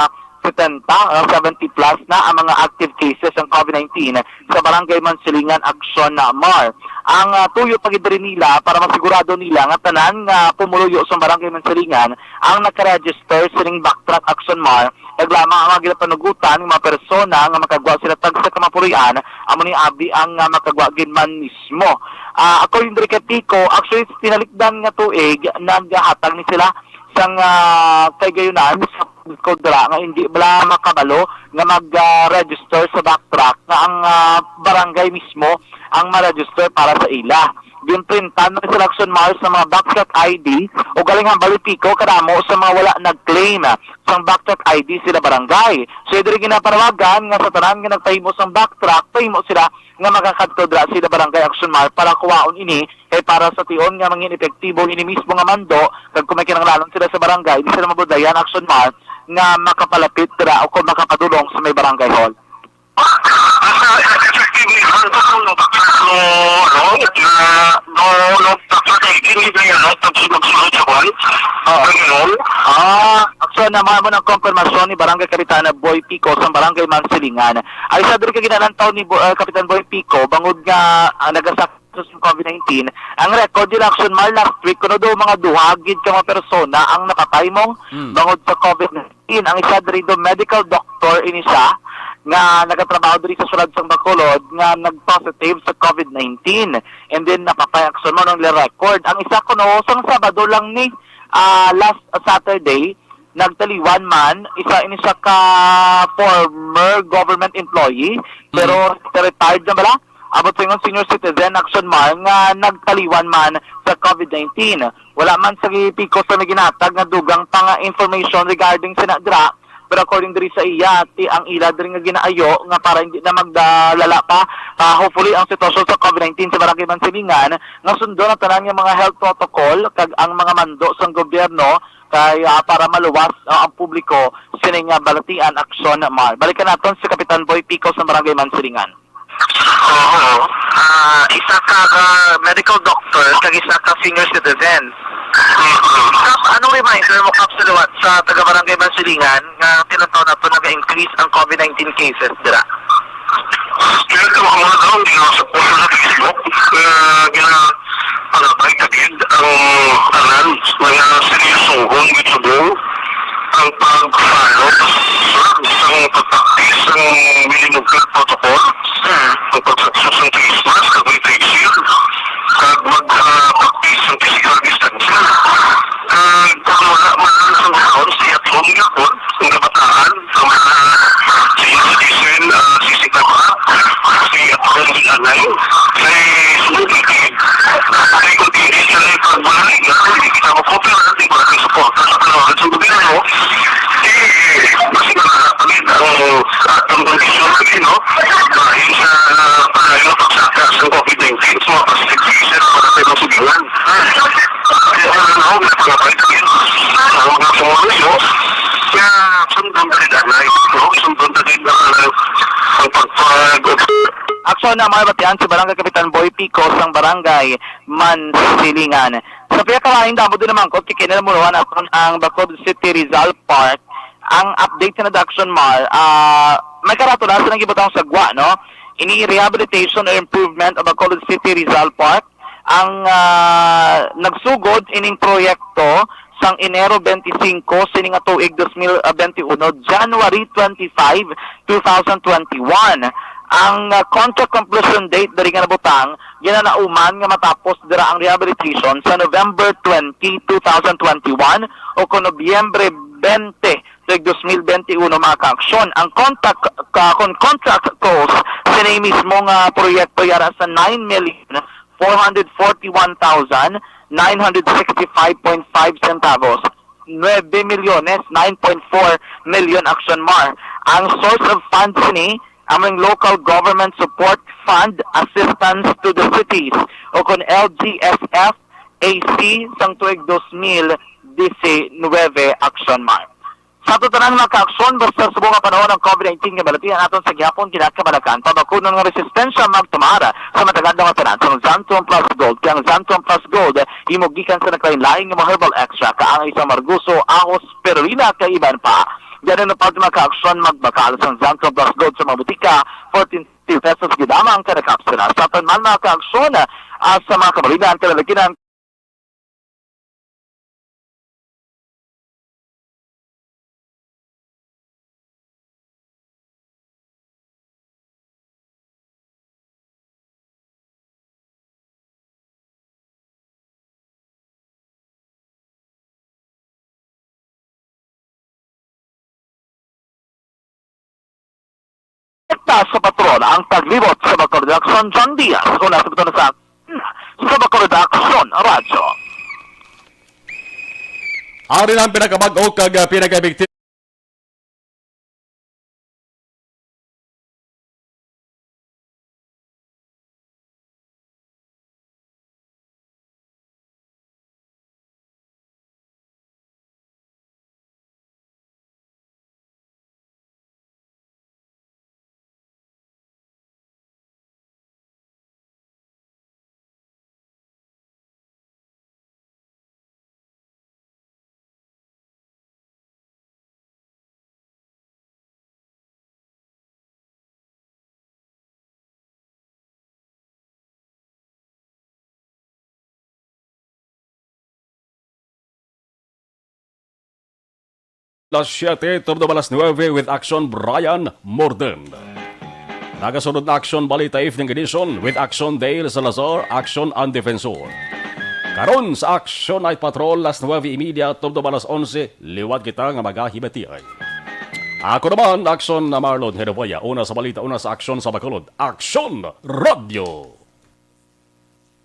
setenta, ah, seventy plus na ang mga active cases sang COVID nineteen sa barangay Mansilingan, Aksyon na Mar. Ang ah, tuyo pa gid diri nila para masigurado nila nga tanan nga pumuluyo sa barangay Mansilingan ang nakaregister sining backtrack action mar, naglamang ang mga ginapanugutan nga mga persona nga makagwa sila tagsa ka mapurian, amo ni abi ang ah, makagwa gid man mismo. Ah, according diri kay Pico, actually tinalikdan nga tuig naghatag ni sila sang ah, kay gayunan sa pagkudra nga hindi bala makabalo nga mag-register sa backtrack nga ang ah, barangay mismo ang ma-register para sa ila. Ginprintan man sila action mar sa mga backtrack I D o galing hambal ni Pico kadamo sa mga wala nag-claim sang backtrack I D sila barangay. So diri ginapanawagan nga sa tanan nga nagpahimo sang backtrack, pahimo sila nga makakadto dira sila barangay action mar para kuwaon ini kay para sa tion nga mangin epektibo ini mismo nga mando kag kung may kinahanglanon sila sa barangay, di sila mabudayan action mar nga makapalapit dira o kung makapadulong sa may barangay hall. Asa effective ni Anton no, no, no, no, no, hindi na yan, no, pag magsulod sa kwan, Panginoon. Ah, so na mo ang konfirmasyon ni Barangay Kapitana Boy Pico sa Barangay Mansilingan. Ay sa diri ka ginalantaw ni Bo- ah, Kapitan Boy Pico bangod nga ah, nagasak sa COVID nineteen. Ang record nila action mar last week kuno daw mga duha gid ka mga persona ang napatay mong bangod sa COVID nineteen. Ang isa diri do medical doctor ini siya nga nagatrabaho diri sa sulod sang Bacolod nga nag-positive sa COVID nineteen. And then napapayakson mo nung record. Ang isa kuno sang Sabado lang ni ah, last Saturday, nagtaliwan man, isa ini siya ka former government employee, pero retired na bala. Abot sa ingon senior citizen action mar nga nagtaliwan man sa COVID nineteen. Wala man sa Pico sa may ginatag nga dugang pa nga information regarding sa nadra, pero according diri sa iya, ti ang ila diri nga ginaayo nga para hindi na magdalala pa, ah, hopefully ang sitwasyon sa COVID nineteen sa Barangay Mansilingan nga sundon ang tanan nga mga health protocol kag ang mga mando sang gobyerno kay ah, para maluwas ah, ang publiko sining nga balatian aksyon mar. Balikan naton si Kapitan Boy Pico sa Barangay Mansilingan. Oo. Ah, isa ka ah, medical doctor kag isa ka senior citizen. Kap, anong reminder mo, Kap, sa liwat sa taga Barangay Mansilingan nga tinataw nato nag-increase ang COVID nineteen cases dira? Kaya ito, mga tao, hindi na sa puso sa Facebook. Kaya gina, ano, ay tagid ang tanan, mga seryosohon, gitubong ang pag-follow sa Pagpraktis ang minimum health protocol, ang pagsusong face mask, kag may face shield, kag mag, ah, practice ang physical distancing. Kag kung wala man lang sa mga, stay at home gyapon, ang kabataan, ang mga senior citizen, ah, sixty-five up, stay at home gyud anay. Kay, kay kung hindi sila pagmahaligan, hindi kita mo-cooperate, hindi ko natin suporta sa panawagan sa gobyerno. Eh, mas malapit ang atong kondisyon lagi, no? Bahin sa palayo pagsaka sa covid nineteen sa mga positive cases, mga tayo masugilan. Kaya, ano, may pangabay kami sa mga pumuluyo na sundon na rin ang life, no? Sundon na rin ang, ang pagpag- Aksyon na mga batian sa Barangay Kapitan Boy Pico sang Barangay Mansilingan. Sa pihak ka lain, damo din naman ko, kikinamunuhan naton ang Bacolod City Rizal Park. Ang update sa Action Mar, ah, may karatula sa nang gibutang sa gwa, no? Ini rehabilitation or improvement of Bacolod City Rizal Park. Ang, ah, nagsugod ining proyekto sang Enero twenty-five sini nga tuig dos mil, ah, twenty-one, January twenty-five, two thousand twenty-one. Ang, ah, contract completion date diri nga nabutang, ginalauman nga matapos dira ang rehabilitation sa November twenty, two thousand twenty-one o kon Nobyembre twenty, tuig dos mil twenty-one, mga kaaksyon. Ang contract, ka, kon contract cost sini mismo nga proyekto yara sa nine million four hundred forty-one thousand nine hundred sixty-five point five centavos. Nuebe milyones, nine point four million, Action Mar. Ang source of funds sini, among Local Government Support Fund Assistance to the Cities, o kon L G S F A C, sang tuig dos mil diecinuebe, Action Mar. Sa ato tanan, mga kaaksyon, basta subong nga panahon ang covid nineteen nga balatian naton sa gihapon, kinakabalakan, pabakunon nga resistensya magtumar sa matag adlaw nga tanan sang Xanthone Plus Gold. Kay ang Xanthone Plus Gold imo gikan sa naglain-lain nga mga herbal extract, kaangay sang margoso, ahos, spirulina, kag iban pa. Gani na pag mga kaaksyon, magbakal sang Xanthone Plus Gold sa mga butika, fourteen pesos gid lamang kada kapsula. Sa aton man, mga kaaksyon, ah, sa mga kamalinan, kalalaginan, Sa patrol ang taglibot sa Bacolod Action, John Diaz, una sa Bacolod Action Radyo. Ari na ang pinakabag-o kag, ah, pinakaepektibo Alas siyete, tubtob alas nuebe with Action Brian Morden. Nagasunod na Action Balita Evening Edition with Action Dale Salazar, Action ang Defensor. Karon sa Action Night Patrol, alas nuebe y media, tubtob alas onse, liwat kita nga magahibatiay. Ako naman, Action na Marlon Herebuya. Una sa balita, una sa aksyon sa Bacolod. Action Radio!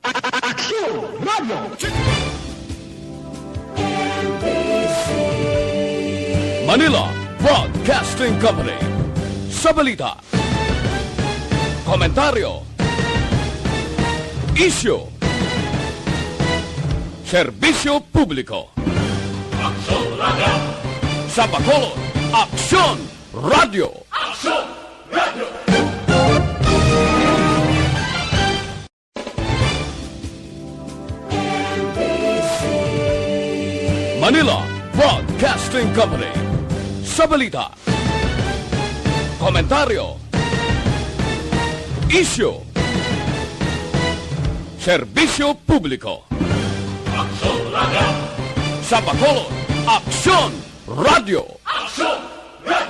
Aksyon Radio! Manila Broadcasting Company. Sa balita, komentaryo, isyu, serbisyo publiko. Aksyon Radio. Sa Bacolod, Aksyon Radio. Aksyon Radio. Manila Broadcasting Company. Sa balita, komentaryo, isyu, serbisyo publiko. Aksyon Radio. Sa Bacolod, Aksyon Radio. Aksyon